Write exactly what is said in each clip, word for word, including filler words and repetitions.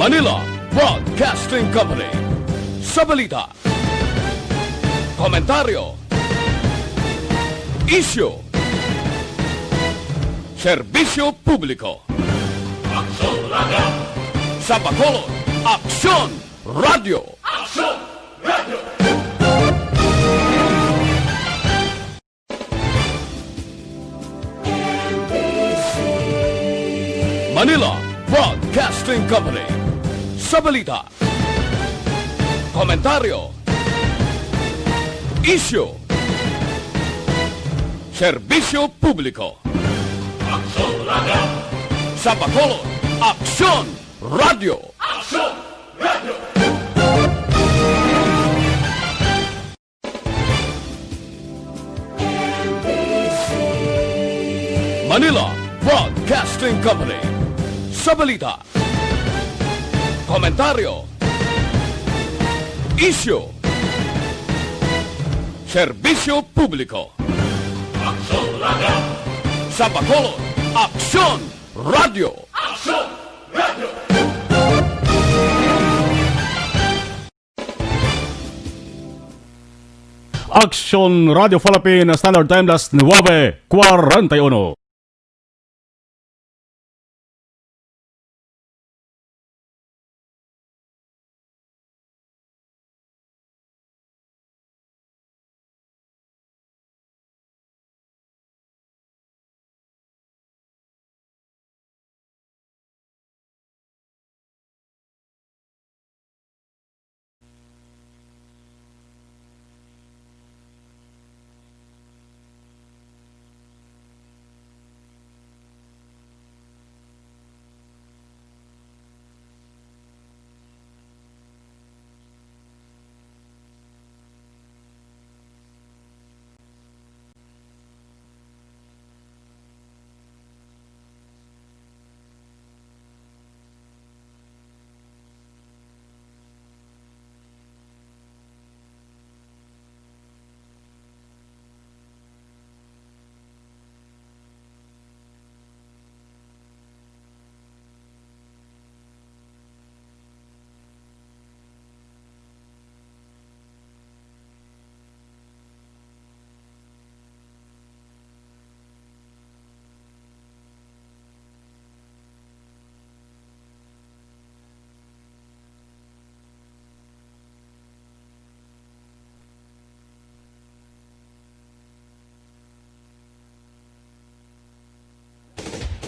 Manila Broadcasting Company. Sa balita, komentaryo, isyu, serbisyo publiko. Aksyon Radio. Sa Bacolod, Aksyon Radio. Aksyon Radio. Manila Broadcasting Company. Sa balita, komentaryo, isyu, serbisyo publiko. Aksyon Radio. Sa Bacolod, Aksyon Radio. Aksyon Radio. Manila Broadcasting Company. Sa balita, komentaryo, isyu, serbisyo publiko. Aksyon Radio. Sa Bacolod, Aksyon Radio. Aksyon Radio. Aksyon Radio Philippine Standard Time, las nuebe cuarenta y uno.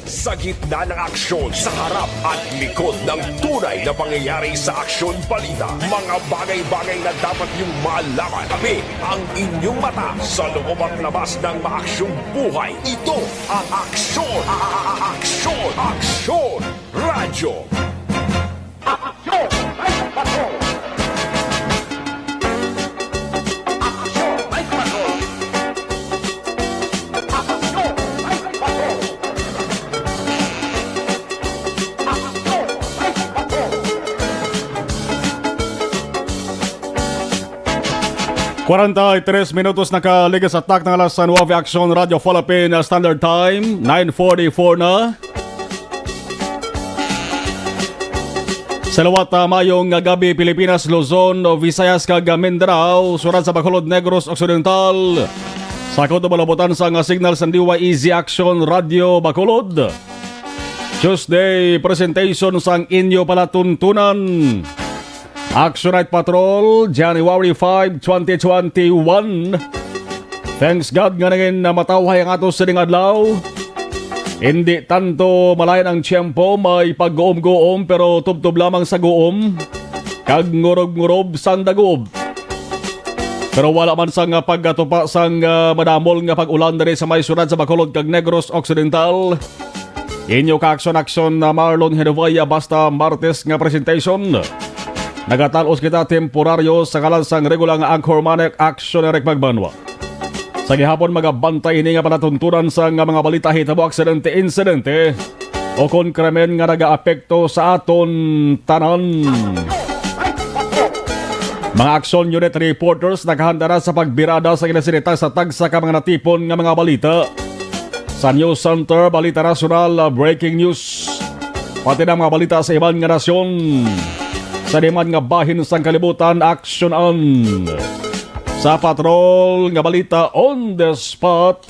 Sa gitna ng aksyon, sa harap at likod ng tunay na pangyayari sa Aksyon Balita, mga bagay-bagay na dapat niyong malaman. Tabi ang inyong mata sa loob at labas ng maaksyong buhay. Ito ang Aksyon, a-, a-, a-, Aksyon, Aksyon Radyo. Aksyon! May Patrol! Aksyon! May Patrol! Aksyon! May Patrol! Aksyon! May Patrol! Kwarenta y tres minutos nakaligid sa takna nga alas nuebe, Aksyon Radio Philippine Standard Time, nine forty-four na. Sa liwat, ah, maayong gab-i, Pilipinas, Luzon, Visayas, kag, ah, Mindanao, syudad sa Bacolod, Negros Occidental. Sa kautob-abutan sang, ah, signal sang D Y E Z Aksyon Radio Bacolod. Tuesday presentation sang inyo palatuntunan. Action Night Patrol, January five, twenty twenty-one. Thanks God nga nangin na matawhay ang ato sining adlaw. Hindi tanto malain ang tiyempo, may pagguom-guom, pero tubtob lamang sa guom, kag ngurob-ngurob sang dagob. Pero wala man sang pagkatupa sang, ah, madamol nga pag-ulan diri sa may syudad sa Bacolod kag Negros Occidental. Inyo ka-aksyon-aksyon na Marlon Genovia, basta Martes nga presentation. Nagatalos kita temporaryo sa ngalan sang regular nga anchorman, Aksyon Eric Magbanwa. Sa gihapon, magabantay ini nga palatuntunan sa nga mga balita, hitabo, aksidente, insidente, o kon krimen nga nagaapekto sa aton tanan. Mga Aksyon Unit reporters nakahanda na sa pagbirada sa ginasinita sa tagsa ka mga natipon nga mga balita. Sa News Center, Balita Nasyonal, Breaking News. Pati na mga balita sa iban nga nasyon, sa diman nga bahin sang kalibutan, aksyonan. Sa patrol nga balita on the spot,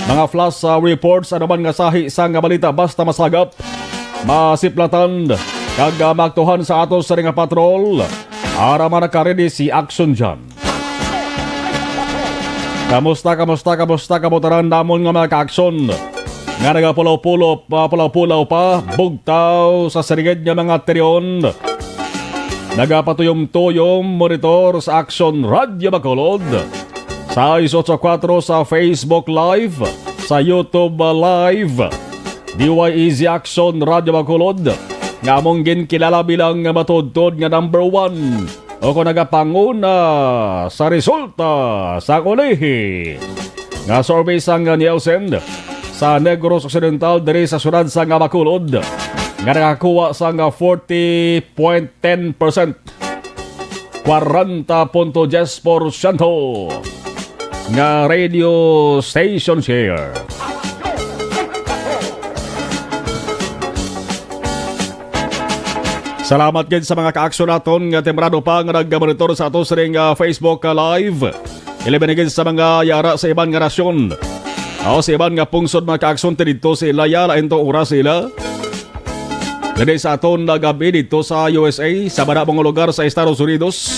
mga flash, ah, reports, ano man nga sahi sa nga balita, basta masagap, masiplatan, kag, ah, maaktuhan sa ato sa nga patrol. Ara man nakaredy si Action John. Kamusta, kamusta, kamusta, kabutaran namon nga mga kaaksyon nga nagapulaw-pulaw pa, pulaw-pulaw pa, bugtaw sa siringid nga mga terion. Nagapatuyom-tuyom monitor sa Action Radio Bacolod, sais ocho kuwatro sa Facebook Live, sa YouTube Live, D Y E Z Action Radio Bacolod, nga among ginkilala bilang matuodtod nga number one o kon nagapanguna sa resulta sa ulihi nga survey sang Nielsen sa Negros Occidental diri sa siyudad sang Bacolod, nga nakakuha sang forty point ten percent, kwarenta punto diyes porsyento nga radio station share. Salamat gid sa mga kaaksyon naton nga temprano pa nga nagmonitor sa ato sining, ah, Facebook, ah, Live. Ilabi na gid sa mga yara sa iban nga nasyon. O sa iban nga pungsod, mga kaaksyon, ti didto sila, ya, lain to oras sila. Diri sa aton nga gab-i didto sa U S A, sa bana mga lugar sa Estados Unidos.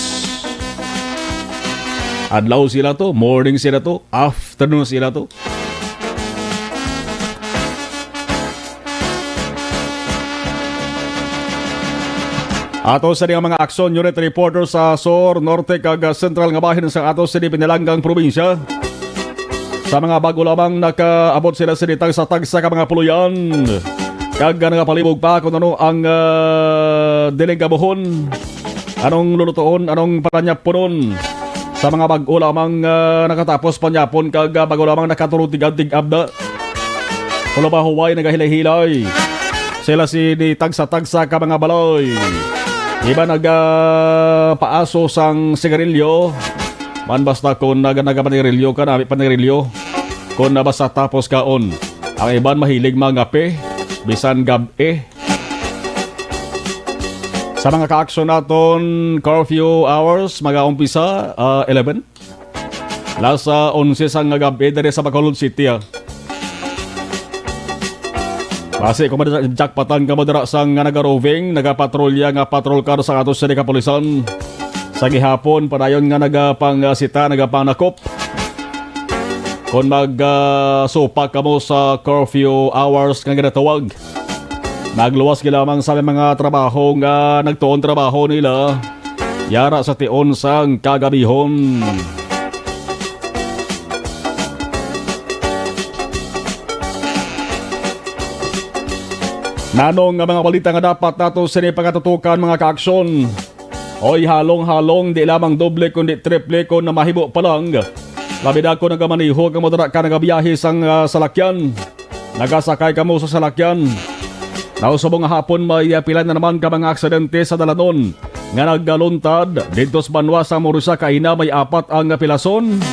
Adlaw sila to, morning sila to, afternoon sila to. Ato sa mga aksyon unit reporter sa sur, norte, kag, ah, sentral nga bahin sa ato sa pinalanggang probinsya. Sa mga bago lamang nakaabot sila sa tagsa-tagsa ka mga puloy-an, kag nagapalibog pa kung ano ang, ah, diling gabuhon, anong lulutuon, anong panyapunon. Sa mga bago lamang, ah, nakatapos panyapon kag, ah, bago lamang nakatulog tig-, tig-abda. Wala ba huway nagahilay-hilay? Sila si di tagsa-tagsa ka mga balay. Iba naga paaso sang sigarilyo. Man basta kung naga, nagapanigarilyo ka, nami panigarilyo. Kung nabasa tapos kaon. Ang iban mahilig mangape, bisan gab-e. Sa mga kaaksyon naton, curfew hours, magaumpisa, ah, eleven. Las, ah, onse sang gab-i diri sa Bacolod City, ah. Basi kung mada-, jackpotan ka mo dira sang nga nagaroving, nagapatrolya nga patrol car sa ato sa kapulisan. Sa gihapon, padayon nga nagapang, ah, sita, nagapanakop. Kung mag, ah, supak kamo sa curfew hours nga ginatawag, magluwas gid lamang sa mga trabaho nga nagtuon trabaho nila yara sa tion sang kagabihon. Nanong nga mga balita nga dapat nato sini pagatutukan, mga kaaksyon? Oy, halong-halong, di lamang doble kundi triple kon na mahimo pa lang. Labi na kon nagamaneho kamo dira ka nagabiyahe sang, ah, salakyan. Nagasakay kamo sa salakyan. Nausubong nga hapon may, ah, pila na naman ka mga aksidente sa dalanon nga nagaluntad didto sa banwa sa Morusa kaina may apat ang pilason.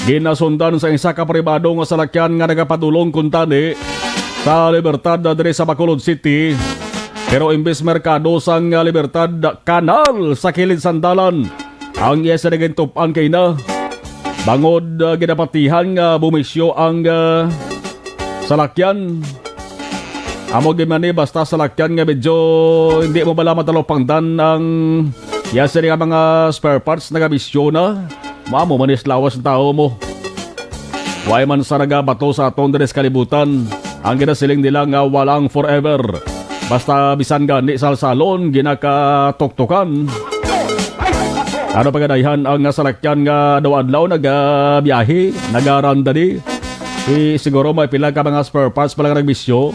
Ginasundan sa isa ka pribado nga salakyan nga nagapadulong kuntani sa Libertad diri sa Bacolod City. Pero imbis merkado sang Libertad, kanal sa kilid sang dalan ang iya sa nagintupang kaina. Bangod, ah, ginapatihan nga bumisyo ang, ah, salakyan. Amo gid man ni, basta salakyan nga medyo hindi mo bala matalupangdan ang iya sini nga mga spare parts, nagabisyo na. Mao man is lawas ang tawo mo. Way man sa nagabato sa aton diri sa kalibutan, ang ginasiling nila nga walang forever. Basta bisan gani salsalon, ginakatuktukan. Ano pa ganahan ang salakyan nga adlaw-adlaw nagabiyahe, nagarandani? Di siguro may pila ka mga spare parts pala nga nagbisyo.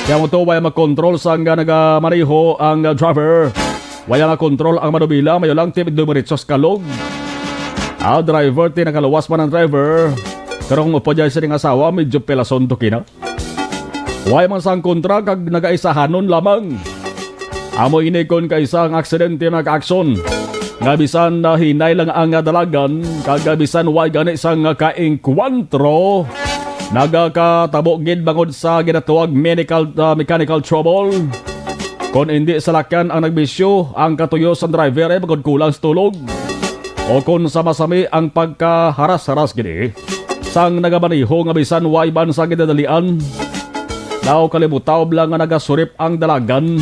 Kaya mo to, way makontrol sang nagamaneho ang driver. Wala nga kontrol ang manubila, mayo lang ti dumiretso sa kalog. Ah, driver, ti nakaluwas man ang driver. Pero kung upod dyan sining asawa, medyo pelason to kina. Way man sang kontra kag nagaisahanon lamang. Amo ini kon kaisa ang aksidente, mga kaaksyon, nga bisan na hinay lang ang dalagan, kag bisan way gani sang kaengkwantro, nagakatabo gid bangod sa ginatawag medical, ah, mechanical trouble. Kon hindi salakyan ang nagbisyo, ang katuyo sang driver ay bangod kulang sa tulog o kon sa masami ang pagkaharas-haras gid sang nagamaneho nga bisan way man sa ginadalian. Daw kalimutaw lang nga nagasurip ang dalagan.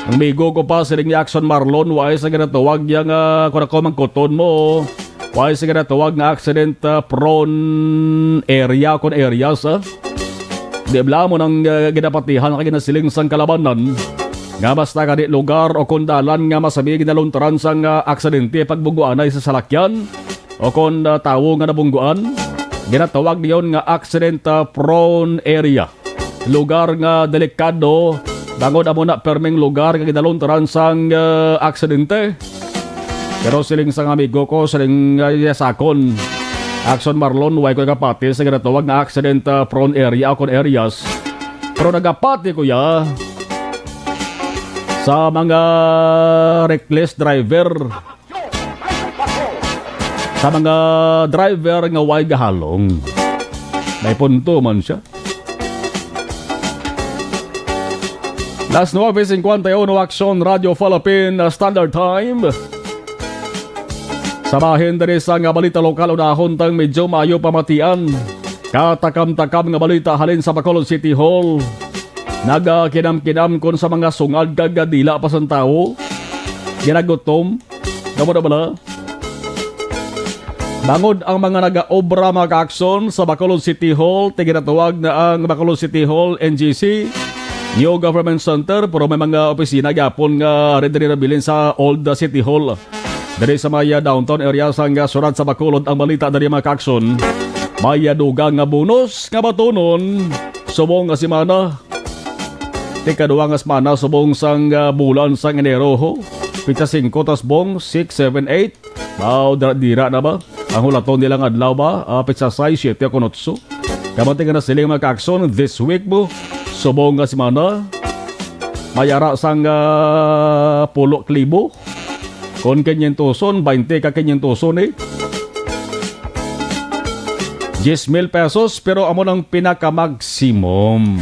Ang migo ko pa, siling ni Action Marlon, way sa ginatawag niya nga, kung ako mangkuton mo, way sa ginatawag nga accident, ah, prone area, kung areas, ah. Di bala mo nang, ah, ginapatihan kag ginasiling sang kalabanan nga basta gani lugar o kung dalan nga masami ginaluntaran sang, ah, aksidente, pagbungguanay sa salakyan o kon, ah, tawo nga nabungguan, ginatawag niyon nga accident, ah, prone area. Lugar nga delikado, bangod amo na perming lugar nga ginaluntaran sang, ah, aksidente. Pero siling sang amigo ko, siling, ah, niya sakon, Action Marlon, way ko kapati sa ginatawag nga accident, ah, prone area o kon areas. Pero nagapati ko ya sa mga reckless driver, sa mga driver nga way gahalong. May punto man siya. Las nuebe cincuenta y uno, Action Radio Philippine Standard Time. Sa bahin diri sa nga balita lokal, unahon tang medyo maayo pamatian. Katakam-takam nga balita halin sa Bacolod City Hall. Nagakinam-kinam kon sa mga sungad kag dila pa sang tawo. Ginagutom. Kamo na bala? Bangod ang mga nagaobra, mga kaakson, sa Bacolod City Hall, ti ginatawag na ang Bacolod City Hall, N G C, New Government Center, pero may mga opisina gyapon nga diri nabilin sa Old City Hall. Diri sa may, ah, downtown area sang, ah, syudad sa Bacolod ang balita diri, mga kaakson. May, ah, dugang nga bonus nga batunon subong nga semana. Ti ikaduha nga semana subong sang, ah, bulan sang Enero, ho. Pitsa singko tas bong, six, seven, eight. Mao, dira, dira na ba? Ang hulaton nila nga adlaw ba? Ah, pitsa sais, siyete, o kon otso. Kamo ti nga nasiling, mga kaakson, this week mo. Subong nga semana. May ara sang, ah, pulo ka libo. Kon kinyentoson, baynte ka kinyentoson, eh. Diyes mil pesos, pero amo nang pinaka-maximum.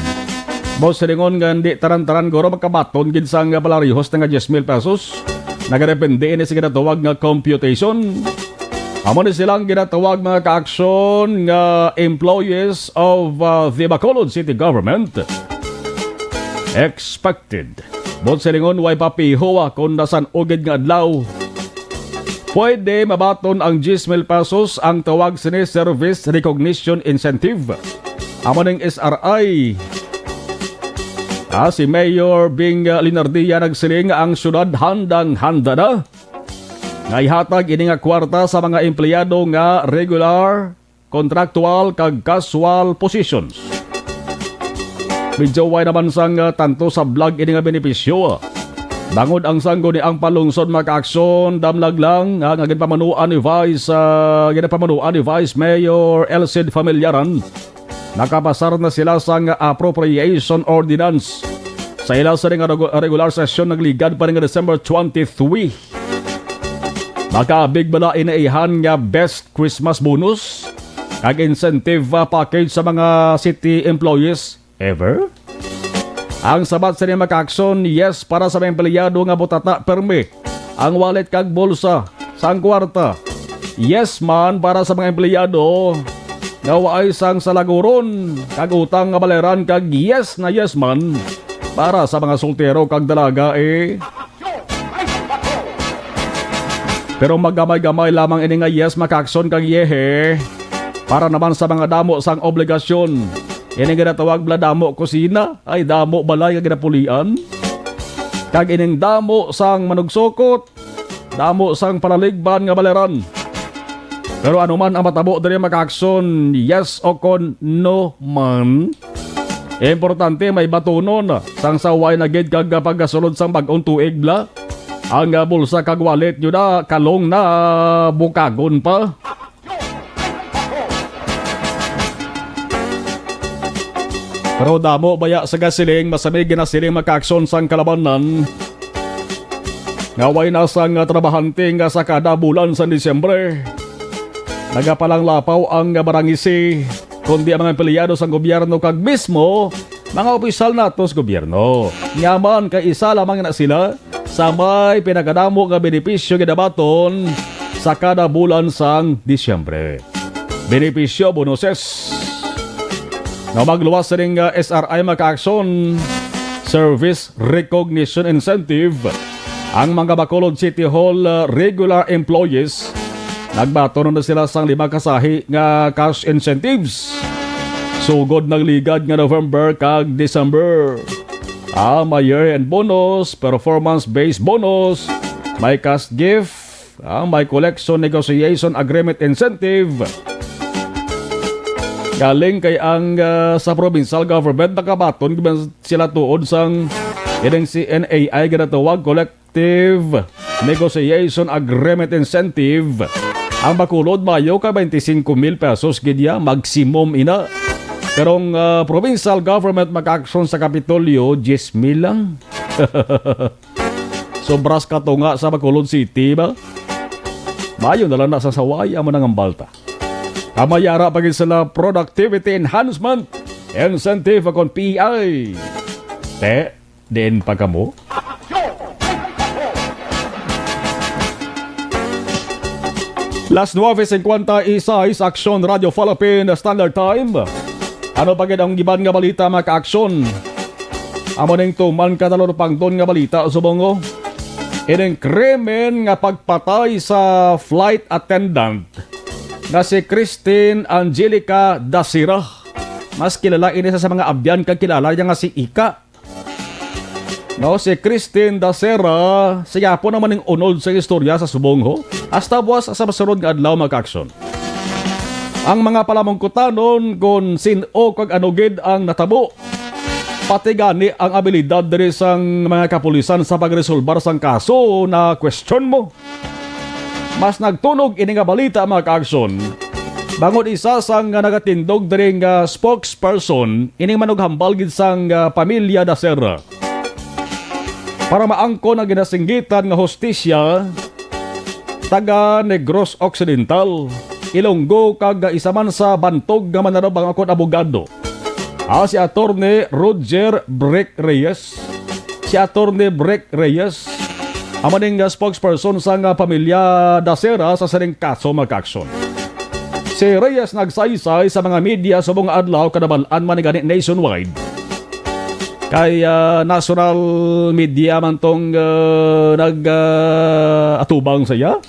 Boss, silingon nga hindi taran-taran guro makabaton gid sang palarihos na nga diyes mil pesos. Nagadepende ini sa ginatawag nga computation. Amo ni silang ginatawag, mga kaaksyon, nga employees of, uh, the Bacolod City Government. Expected. Buot silingon, way pa piho, ah, kon nasan-o gid nga adlaw pwede mabaton ang diyes mil pesos, ang tawag sini Service Recognition Incentive. Amo ning S R I. Ah, si Mayor Bing, ah, Linardia nagsiling nga ang syudad handang-handa na nga ihatag ini nga kwarta sa mga empleyado nga regular, contractual, kag casual positions. Medyo way naman sang, ah, tanto sablag ini nga benepisyo. Bangod ang sangguniang panlungsod, mga kaaksyon, damlag lang, ah, nga ginpamanuan ni Vice, ah, ginpamanuan ni Vice Mayor Elcid Familiaran, nakapasar na sila sang appropriation ordinance sa ila sa ring regu-, regular session nagligad pa rin nga December twenty-three. Makaabig bala ini nga best Christmas bonus kag incentive, ah, package sa mga city employees ever? Ang sabat sini, mga kaaksyon, yes para sa mga empleyado nga butata permi ang wallet kag bulsa sang kwarta. Yes man para sa mga empleyado nga waay sang salaguron kag utang nga bayaran, kag yes na yes man para sa mga soltero kag dalaga, eh. Pero magamay-gamay lamang ini nga yes, mga kaaksyon, kag yehe para naman sa mga damo sang obligasyon. Ini nga natawag bala damo kusina, ay damo balay nga ginapulian. Kag ining damo sang manugsokot, damo sang palaligban nga bayaran. Pero ano man ang matabo diri, mga kaaksyon, yes o kon no man, importante may batunon sang sa way na gid kag pagkasulod sang bag-ong tuig bala. Ang, ah, bulsa kag wallet nyo na kalong na bukagon pa. Pero damo baya sa gasiling, masami ginasiling, mga kaaksyon, sang kalabanan nga way na sang trabahante nga sa kada bulan sa Disyembre. Nagapalanglapaw ang barangay C, kundi ang mga empleyado sang gobyerno kag mismo mga opisyal nato sa gobyerno. Nga man kay isa lamang na sila sa may pinakadamo nga benepisyo ginabaton sa kada bulan sang Disyembre. Benepisyo, bonuses. Nga magluwas sining, ah, S R I, mga kaaksyon, service recognition incentive, ang mga Bacolod City Hall, ah, regular employees, nagbaton na sila sang lima ka sahi nga cash incentives sugod nagligad nga November kag December. Ah, may year-end bonus, performance-based bonus, may cash gift, ah, may collection negotiation agreement incentive. Galing kay ang, ah, sa provincial government, nakabaton gid man sila tuod sang ining C N A I ginatawag collective negotiation agreement incentive. Ang Bacolod, mayo ka twenty-cinco mil pesos gid ya, maximum ina. Pero ang, ah, provincial government, mga kaaksyon, sa Kapitolyo, diyes mil lang. Sobras ka tunga sa Bacolod City ba? Mayo na lang na sa saway amo nang ambalta. Amayara pa gid sila productivity enhancement incentive akon P E I. Te, diin pa kamo? Las nueve cincuenta y seis, Aksyon Radio Philippine Standard Time. Ano pa gid ang iban nga balita, mga kaaksyon? Amo ning tuman ka talupangton nga balita subong, oh. Ining krimen nga pagpatay sa flight attendant nga si Christine Angelica Dasira. Mas kilala ini sa, sa mga abyan kag kilala niya nga si Ika. No, si Christine Dasera, siya po naman ang unod sa istorya sa subong, ho. Hasta buwas sa masunod nga adlaw, mga kaaksyon. Ang mga palamungkutanon kung sin-o kag ano gid ang natabo. Pati gani ang abilidad diri sang mga kapulisan sa pagresolbar sang kaso na question mo. Mas nagtunog ini nga balita, mga kaaksyon, bangod isa sang nga nagatindog diri nga spokesperson ining manughambal gid sang, ah, pamilya Dasera para maangkon ang ginasinggitan nga hustisya, taga Negros Occidental, Ilonggo, kag isa man sa bantog nga manarabang akon abogado. Ah, si Attorney Roger Brick Reyes. Si Attorney Brick Reyes, amo ning, ah, spokesperson sang, ah, pamilya Dasera sa sining kaso, mga kaaksyon. Si Reyes nagsaysay sa mga media subong nga adlaw, kadabal-an man gani nationwide. Kay, ah, national media man tong, ah, nag, ah, atubang sa iya.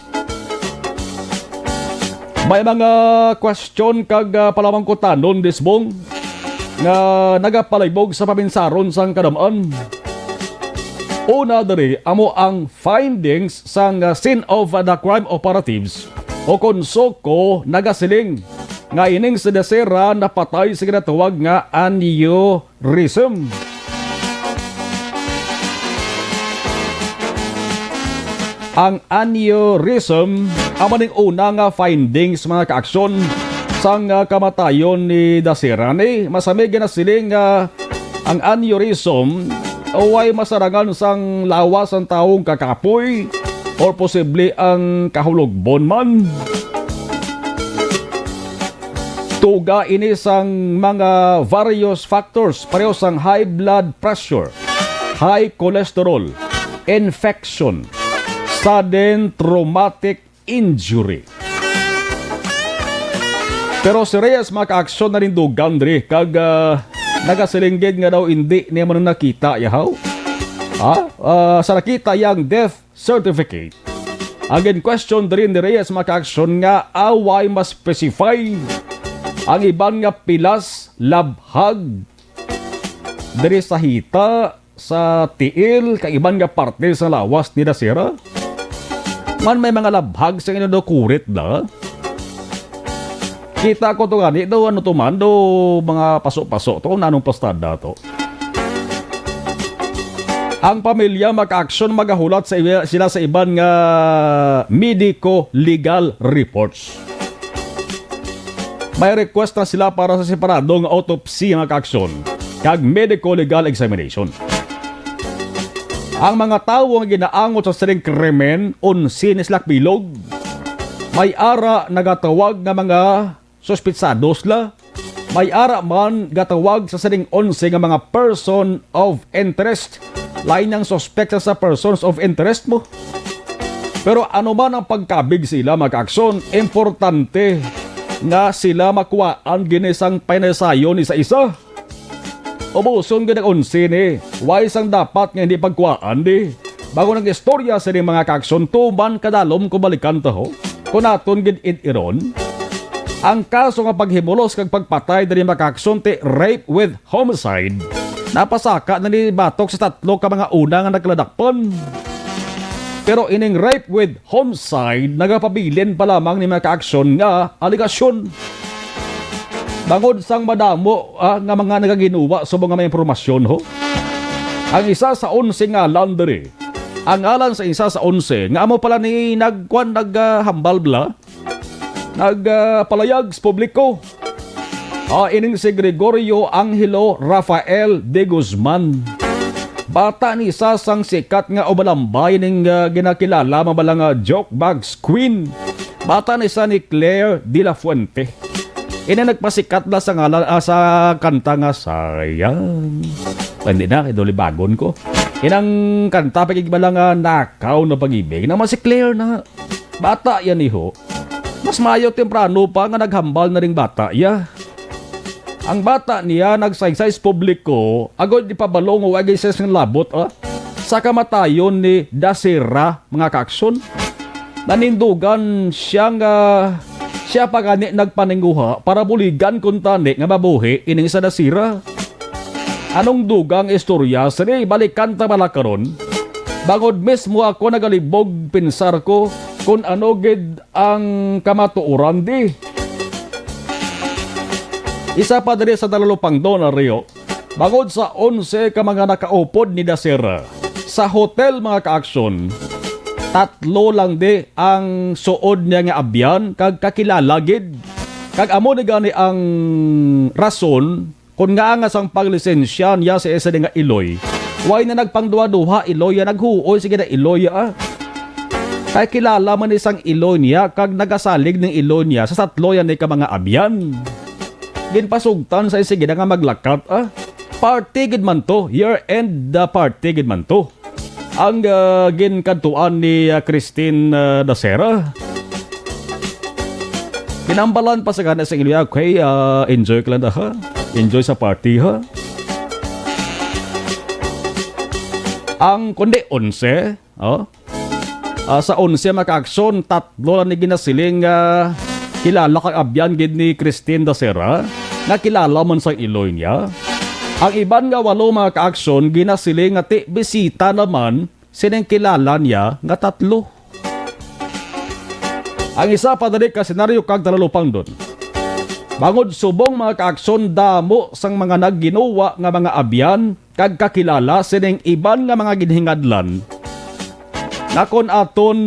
May mga question kag, ah, palamangkutanon, Disbong, nga nagapalibog sa paminsaron sang kadam-an. Una diri amo ang findings sang, ah, scene of the crime operatives o kon SOCO nagasiling nga ining si Dasera napatay sa ginatawag nga anyo- Reason. Ang aneurysm amo ning una nga findings, mga kaaksyon, sang, ah, kamatayon ni Dasirani. Masami ginasiling nga ang aneurysm way masarangan sang lawas sang tawong kakapoy or posible ang kahulogbon man. Tuga ini sang mga various factors, pareho sang high blood pressure, high cholesterol, infection, sudden traumatic injury. Pero si Reyes, mga kaaksyon, nanindugan diri kag, ah, nagasiling gid nga daw hindi niya man nakita, yahaw. Ha? Ah, sa nakita yang death certificate. Ang in question diri ni Reyes, mga kaaksyon, nga way ma-specify ang iban nga pilas, labhag diri sa hita, sa tiil, kag iban nga parte sa lawas ni Dasira. Man may mga labhag sa inyo do kurit na. Kita ko to gani do, ano to man do, mga paso-paso to, nanong pastada to. Ang pamilya, mga kaaksyon, magahulat sa iba, sila sa iban nga medico-legal reports. May request na sila para sa separado nga autopsy, mga kaaksyon, kag medico-legal examination. Ang mga tawo nga ginaangot sa sining krimen, onse ni sila bilog. May ara nagatawag nga mga suspitsados la. May ara man gatawag sa sining onse nga mga person of interest. Lain ang suspect sa, sa persons of interest mo. Pero ano man ang pagkabig sila, mga kaaksyon, importante nga sila makuhaan gini sang panaysayon isa-isa. Ubuson gid ang onse ni. Way sang dapat nga hindi pagkuhaan di. Bago nag-istorya sini, mga kaaksyon, tuman kadalom ko balikan ta ho. Kung naton gid id-iron, ang kaso nga paghimulos kag pagpatay diri, mga kaaksyon, ti rape with homicide, napasaka na ni batok sa tatlo ka mga una nga nagkaladakpan. Pero ining rape with homicide nagapabilin pa lamang ni, mga kaaksyon, nga alegasyon. Bangod sang madamo, ah, nga mga nagaginuwa subong nga may impormasyon, ho. Ang isa sa onse ngalan diri, ang ngalan sa isa sa onse nga amo pala ni nagkuan, naghambal bala, nagpalayag sa publiko. Ah, ining si Gregorio Angelo Rafael de Guzman. Bata ni isa sang sikat nga umalambay ning, ah, ginakilala man bala nga jokebox queen. Bata ni isa ni Claire de la Fuente. Ini nagpasikat na sa ngalan, ah, sa kanta nga Sayang. Ah, hindi na, kay dulibagon ko. Inang kanta, pag-igba lang nga Nakaw na Pag-ibig. Naman si Claire na. Bata yan, iho. Mas maayo temprano pa nga naghambal na ring bata, ya. Ang bata niya nagsaysay sa publiko, agod ipabalo nga wa gid siya sing labot, ah. Sa kamatayon ni Dasira, mga kaaksyon. Nanindugan siya nga siya pa gani nagpaninguha para buligan kuntani nga mabuhi ining sa Dasira. Anong dugang istorya sini? Balikan ta bala karon. Bangod mismo ako nagalibog, pinsar ko, kung ano gid ang kamatuoran di. Isa pa diri sa Talalupangdon, Rio. Bangod sa onse ka mga nakaupod ni Dasera sa hotel, mga kaaksyon, tatlo lang di ang suod niya nga abyan kag kakilala gid. Kag amo ni gani ang rason kon ngaa nga sang paglisensya niya sa isa nga iloy, way na nagpangduha-duha iloy ya, naghuoy sige na iloy ya, ah. Kay kilala man ni sang iloy niya kag nagasalig ning iloy niya sa tatlo yan ni ka mga abyan. Ginpasugtan sa sige na nga maglakat, ah. Party gid man to, year end the party gid man to. Ang, ah, ginkadtuan ni, ah, Christine, ah, Dasera. Ginambalan pa sa gana sa iloy, okay, ah, enjoy ka lang da, ha? Enjoy sa party, ha? Ang kundi onse, oh. Ah, sa onse, mga kaaksyon, tatlo lang ni ginasiling nga kilala kag abyan gid ni Christine Dasera, nga kilala man sang iloy niya. Ang iban nga walo, mga kaaksyon, ginasiling nga ti bisita naman sining kilala niya nga tatlo. Ang isa pa dali ka senaryo kag Talalupangdon. Bangod subong, mga kaaksyon, damo sang mga nagginuwa nga mga abyan kag kakilala sining iban nga mga ginhingadlan, nga kon aton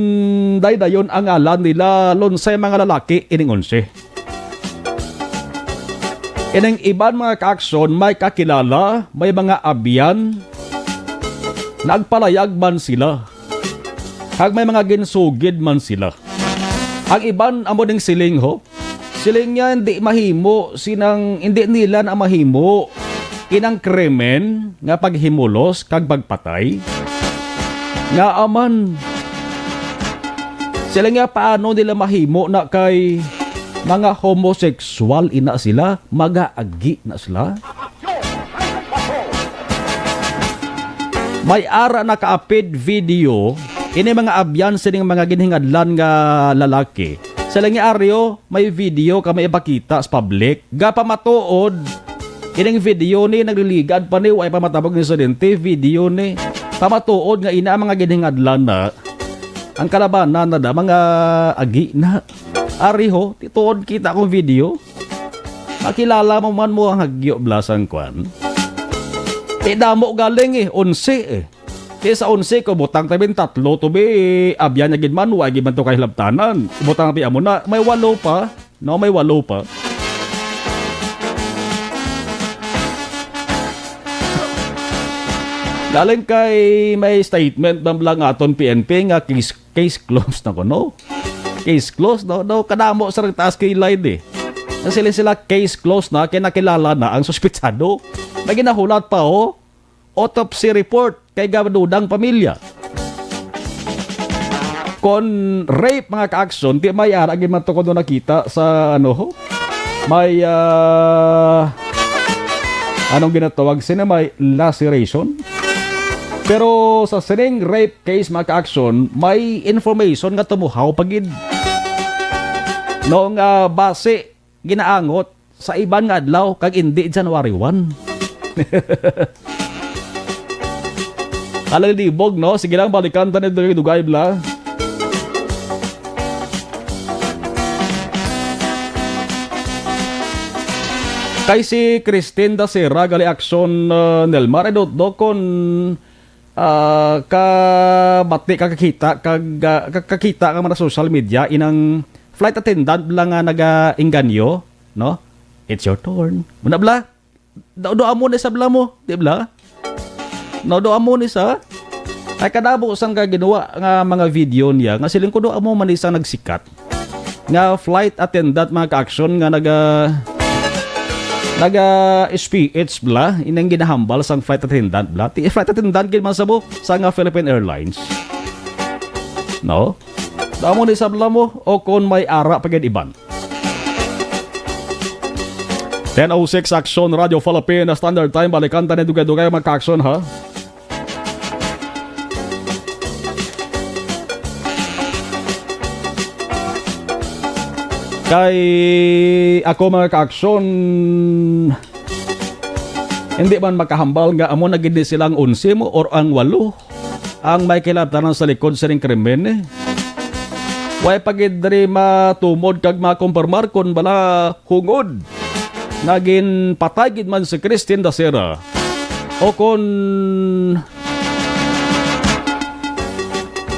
daydayon ang ngalan nila, lunsay mga lalaki ining onse. Ining iban, mga kaaksyon, may kakilala, may mga abyan, nagpalayag man sila, kag may mga ginsugid man sila. Ang iban amo ning siling, ho, siling niya, hindi mahimo sinang, hindi nila na mahimo inang krimen nga paghimulos kag pagpatay. Nga aman, sila nga paano nila mahimo na kay mga homosexual ina sila, magaagi na sila? May ara nakaapid video ini mga abyan sining mga ginhingadlan nga lalaki. Sa lang aryo, may video ka may ipakita sa public. Gapamatuod ining video ni, nagliligad pa ni, way pa matabog insidente, video ni. Pamatuod nga ina ang mga ginhingadlan na ang kalabanan na da mga agi na. Ari ho, tituod kita akong video. Makilala mo man mo ang hagyo blasang kwan. Ti damo galing eh, onse eh. Ti sa onse ko butang tabi tatlo to bi, abyan niya gid man, wa gid man to kahilabtanan. Butang tabi amo na, may walo pa. No, may walo pa. Galing kay may statement man lang aton P N P nga case, case closed na ko, no? case closed, no? No, kadamo sa taas kay line, eh. Ang sila, sila, case closed na, kay nakilala na ang suspetsado. May ginahulat pa, oh. Autopsy report kay gaduda ang pamilya. Kon rape, mga ka-action, di may ara gid man to kuno nakita sa, ano, ho? May, ah, anong ginatawag sina? May laceration. Pero sa sining rape case, mga ka-action, may information nga tumuhaw pa gid. Noong, ah, base ginaangot sa iban nga adlaw kag indi January one. Alang libog, no? Sige lang, balikan ta ni dugay-dugay, bla. Kay si Christine Dacera, gali action, uh, Nelmar, I don't know kung, uh, kabati, kakakita, kag, uh, kakakita nga mga social media, inang flight attendant lang nga nagaengganyo, no? It's your turn. Muna, bla? Daw-doa mo ni sa bla mo, di bla? No, doa mo ni sa. Ay, kadamo sang ka ginawa nga mga video niya, nga siling ko, doa mo man ni sa nagsikat nga flight attendant, mga ka-action, nga naga-, naga-S P H bla, inang ginahambal sang flight attendant bla. Ti flight attendant gid man sa mo, sa nga Philippine Airlines. No? Doa mo ni sa bla mo, o kon may ara pa gid iban. Ten oh six, Action Radio Philippines Standard Time. Balikan ta ni dugay-dugay, mga ka-action, ha? Kay ako, mga ka-action, hindi man makahambal nga amo na gid ni silang onse mo or ang walo ang may kilabtanan sa likod sining krimen, eh. Way pa gid diri matumod kag makumpirmar kon bala hungod nga ginpatay gid man si Christine Dacera o kon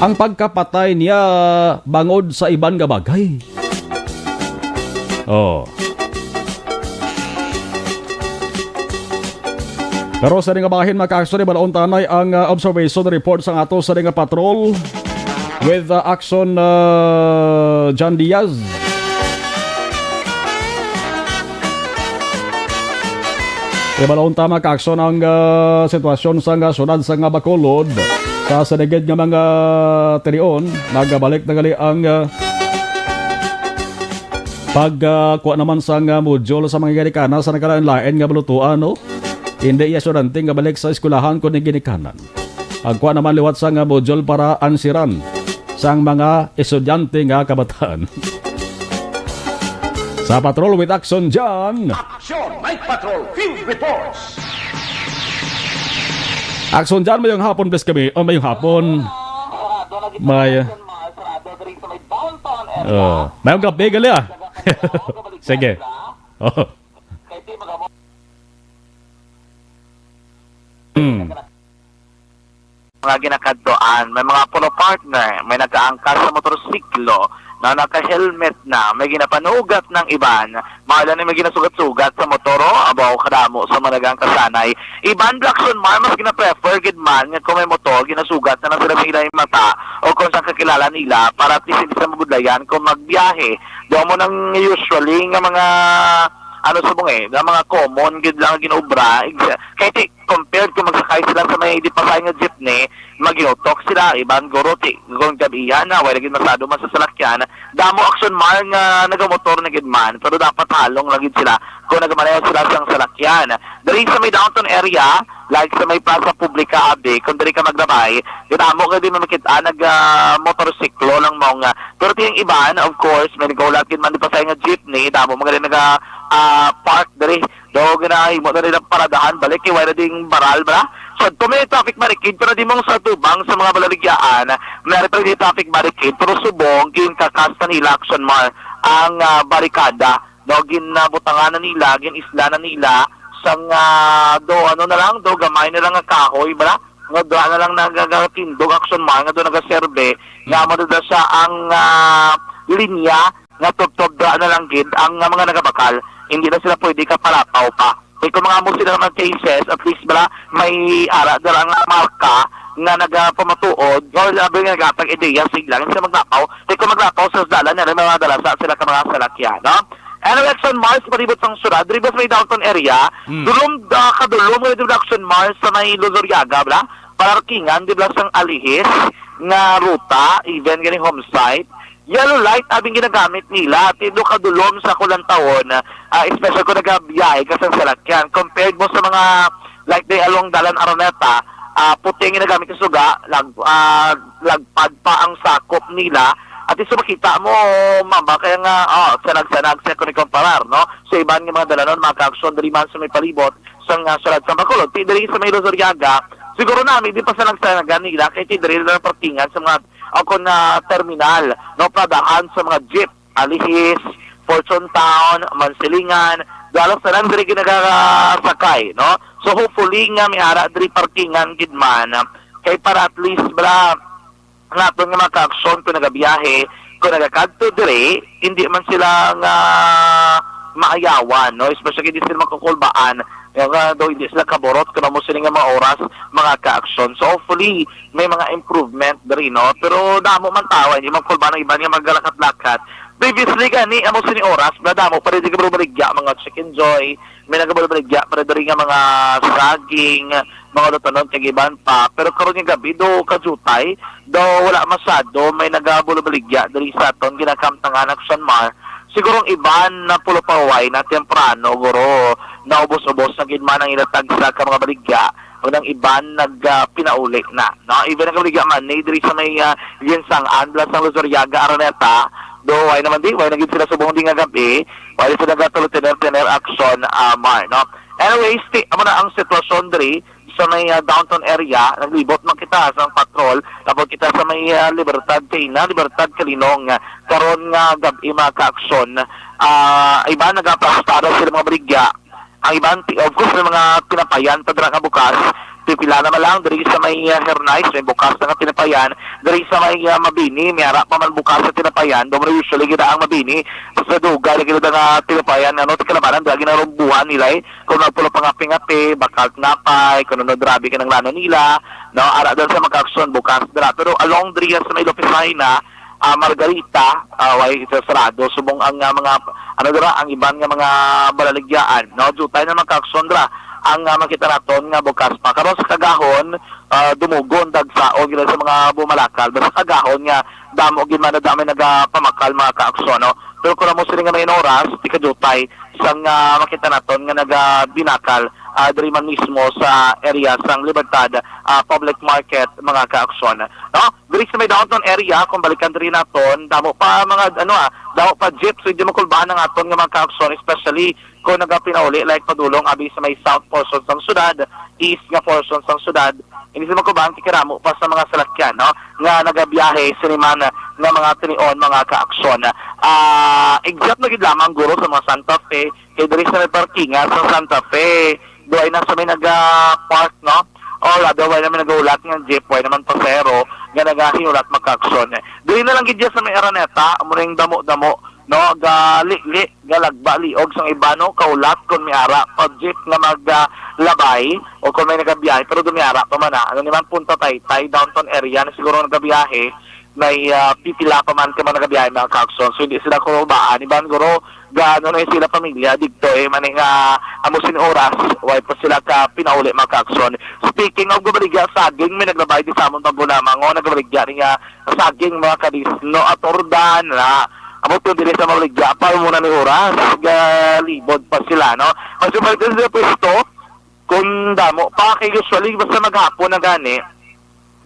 ang pagkapatay niya bangod sa iban nga bagay. Oh. Pero sa nga bahin, mga ka-action, balaon ta anay ang, ah, observation report sa ato sa nga patrol with, ah, Action, ah, John Diaz. Balaon ta, mga ka-action, ang, ah, sitwasyon sa nga syudad sa nga Bacolod. Sa sinigid nga mga tinion, nagabalik na gali ang, ah, pag, ah, kuha naman sang, ah, module sa mga ginikanan sa nagkalain-lain nga balutuan, no? Hindi iya estudyante nga balik sa eskwelahan kundi ginikanan. Pagkuha naman liwat sang, ah, module para ansiran sang mga estudyante nga kabataan. Sa Patrol with Action John. Action Night Patrol Field Reports. Action John, mayong hapon, please kami. Oh, mayong hapon. May, oh, mayong gabi, gali, ah. Sige. Oh. Hmm. Mga ginakadtuan, may mga puno partner, may nagaangkas sa motorsiklo na naka-helmet na, may ginapanugat ng iban, maalam ni may ginasugat-sugat sa motor, o, abaw, kadamo sa mga nagaangkasanay. Iban, Blackson Mar, mas gina-prefer gid man nga kung may motor, ginasugat na lang sila sa ilang mata o kung saan kakilala nila para at least hindi sila mabudlayan kung magbiyahe. Doon mo nang usually nga mga, ano, subong, eh, nga mga common gid lang nga ginaobra. Exa-, kay ti, compared kung magsakay sila sa may di pa nga jeepney, maginutok sila, iban guro ti, kung gabihan na, wala gid masado man sa salakyan, damo Action Mar nga nagamotor na gid man, pero dapat halong lang gid sila kung nagamaneho sila sang salakyan. Diri sa may downtown area, like sa may Plaza Publica, abi, kung diri ka maglabay, kadamo ka din makita nag, ah, motorsiklo lang mo nga. Pero tiyang iban, of course, may nagaulat gid man di pa sa nga jeepney, damo mga rin naga, ah, park diri. Do, ginahimo na nilang paradahan balik kay wala ding baral, bala. So, adto may traffic barricade, pero di mong sa tubang sa mga balaligyaan, may pa rin traffic barricade, pero subong, ginkakas na nila Action Mar ang, ah, barikada. Do, ginabutangan na nila, gin-isla na nila, sang, ah, do, ano na lang, do, gamay na lang nga kahoy, bala. Nga, do, ano lang, nagagatindog Action Mar, nga, do, nagaserbe, nga, madada siya ang, ah, linya, nga tubtob dira na lang gid ang, nga mga nagabakal, hindi na sila pwede kapalapaw pa. Kay kung mga amo sila mga cases, at least bala may ara dira nga marka nga nagapamatuod, o labi nga naghatag ideya, sige lang, hindi sila maglapaw. Kay kung maglapaw sa dalan, na may mga dalasa sila ka mga salakyan, no? Anyway, Action Mars, palibot sang syudad, diri ba sa may downtown area, Hmm. dulom, ah, kadulom nga diri Action Mars sa may Luzuriaga, bla? Parkingan, di ba, sang alihis nga ruta, even gani home site. Yellow light, abing ginagamit nila, tindo kadulom sa kulantawon, ah, especially kung nagabiyahe ka sa salakyan. Compared mo sa mga, like, di along Dalan Araneta, ah, puting ginagamit sa suga, lag-, ah, lagpad pa ang sakop nila. At least makita mo, mama, kaya nga, oh, sanag-sanag sa kung ikumparar, no? Sa iban nga mga dalanon, mga kaaksyon, diri man sa may palibot, sa nga syudad sa Bacolod, ti diri sa may Luzuriaga, siguro nami, di pa sanag-sanagan nila, kay ti diri lang parkingan sa mga, o kung na terminal, no, padahan sa mga jeep, Alihis, Fortune Town, Mansilingan, dalos na lang diri ginagasakay, no? So hopefully nga may ara diri parkingan gid man, kay para at least bala naton nga mga kaaksyon kung nagabiyahe, kung nagakadto diri, hindi man sila nga maayawan, no? Especially di sila makakulbaan, nga daw hindi sila kaburot kung amo sila nga mga oras, mga kaaksyon. So hopefully, may mga improvement diri, no? Pero damo man tawa, hindi man kulba ng iban nga magalakat-lakat. Previously gani, amo sini oras, na damo pa rin di ka baligya, mga Chicken Joy, may nagabaligya pa rin diri nga mga saging, mga lutanon, kag iban pa. Pero karon nga gabi, do kajutay, do wala masyado, may nagabaligya diri sa aton ginakamtangan Action Mar. Siguro ang iban na pulo pa way na temprano, guro, naubos-ubos na gid man ang ilatag sa ka mga baligya. Ug nang iban nag, ah, pinauli na, no? Even ang kabaligya man ni diri sa may, ah, Ginsangan, Blasang Luzuriaga, Araneta, do way naman di, way na gid sila subong di nga gabi, way sila nagatulo tener-tener action, ah, Mar, no? Anyways, ti, amo na ang sitwasyon diri sa may, ah, downtown area. Naglibot man kita sa patrol, tapos kita sa may, ah, Libertad Kaina, Libertad Kalinong, ah, karon nga gabi, mga kaaksyon. Ah, iban nagapastara sila mga baligya. Ang iban, ti-, of course, may mga tinapayan pa dira nga bukas. Pipila naman lang diri sa may, ah, Hernais, may bukas na nga tinapayan. Diri sa may, ah, Mabini, may ara pa man bukas sa tinapayan. Doon usually gid ang Mabini sa dugay lagi na nga tinapayan. Ano, ti kalabanan, dira ginarumbuhan nila, eh. Kung nagpulo pa nga pingapi, bakal tinapay, kung ano, grabe ka ng lano nila. No, ara doon sa mga kaaksyon, bukas dira. Pero along diri sa may Lopez Jaena, ah, Margarita, ah, way sarado. Subong ang, ah, mga, ano dira, ang iban nga mga balaligyaan, no? Jutay na mga kaaksyon dira ang, ah, makita naton nga bukas pa. Karon sa Kagahon, ah, dumugon, dagsaon gid sa mga bumalakal. Basta Kagahon nga damo gid man na damo nagapamakal mga kaaksyon, no? Pero kung amo sila nga may oras, di kajutay sang, ah, makita naton nga nagabinakal, ah, diri man mismo sa area sang Libertad, ah, Public Market, mga kaaksyon, no? Diri sa may downtown area, kung balikan diri naton, damo pa mga, ano, ah, damo pa jeep, so hindi makulbahan ang aton nga mga kaaksyon, especially kung nagapinauli, like, padulong abi sa may south portion sang syudad, east nga portion sang syudad, hindi sila makulbahan kay karamo pa sa mga salakyan, no, nga nagabiyahe sini man nga mga tinion, mga kaaksyon. Ah, except na gid lamang, guro, sa mga Santa Fe, kay diri sa may parkingan sa Santa Fe, do ay nasa may naga-park, no? O, rather, wala naman nag-ulat nga jeep, wala naman pasero nga nagahiulat, mga kaaksyon. Diri na lang gid sa may Araneta, amo ning damo-damo, no? Galili, galagba, liog sang iba, no? Kaulat kon may ara pa jeep nga maglabay o kon may nagabiyahe, pero dumiara pa man na. Ano naman, Punta Taytay, downtown area na siguro nagabiyahe, may, ah, pipila pa man ka mga nagabiyahe, mga kaaksyon. So, hindi sila kurubaan. Iban guro, gaano na yung sila pamilya, digto eh, mani nga, amo sin oras, way pa sila ka pinauli, mga kaaksyon. Speaking of gabaligya, saging, may naglabay di sa amon paggunamang, o nagabaligya ni nga saging, mga kadis, no, atordan, na, amo to dili sa mabaligya, pa muna ni oras, galibod pa sila, no? Mas yung balik sa pwesto, kung damo pa, kay usually, basta maghapon na gani,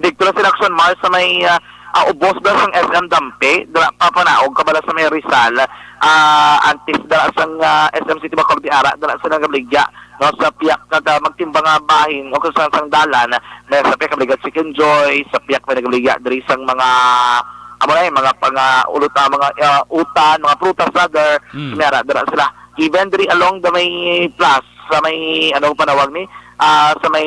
dito lang sila Action Mars sa may, ah, ah, ubos ba sang S M Dampi, dira pa panaog ka bala sa may Rizal, ah, antes dira sang, ah, S M City Bacolod, ara dira sa nagabaligya, no, sa piyak kada magtimbang nga bahin o kung saan sang dalan, may sa piyak kabaligya Chicken Joy, sa piyak may nagabaligya diri sang mga, amo na, eh, mga pang, ah, ulot, ah, mga, ah, utan, mga prutas, rather, Mm. may ara dira sila. Even diri along the may plus, sa may, ano panawag ni, ah, sa may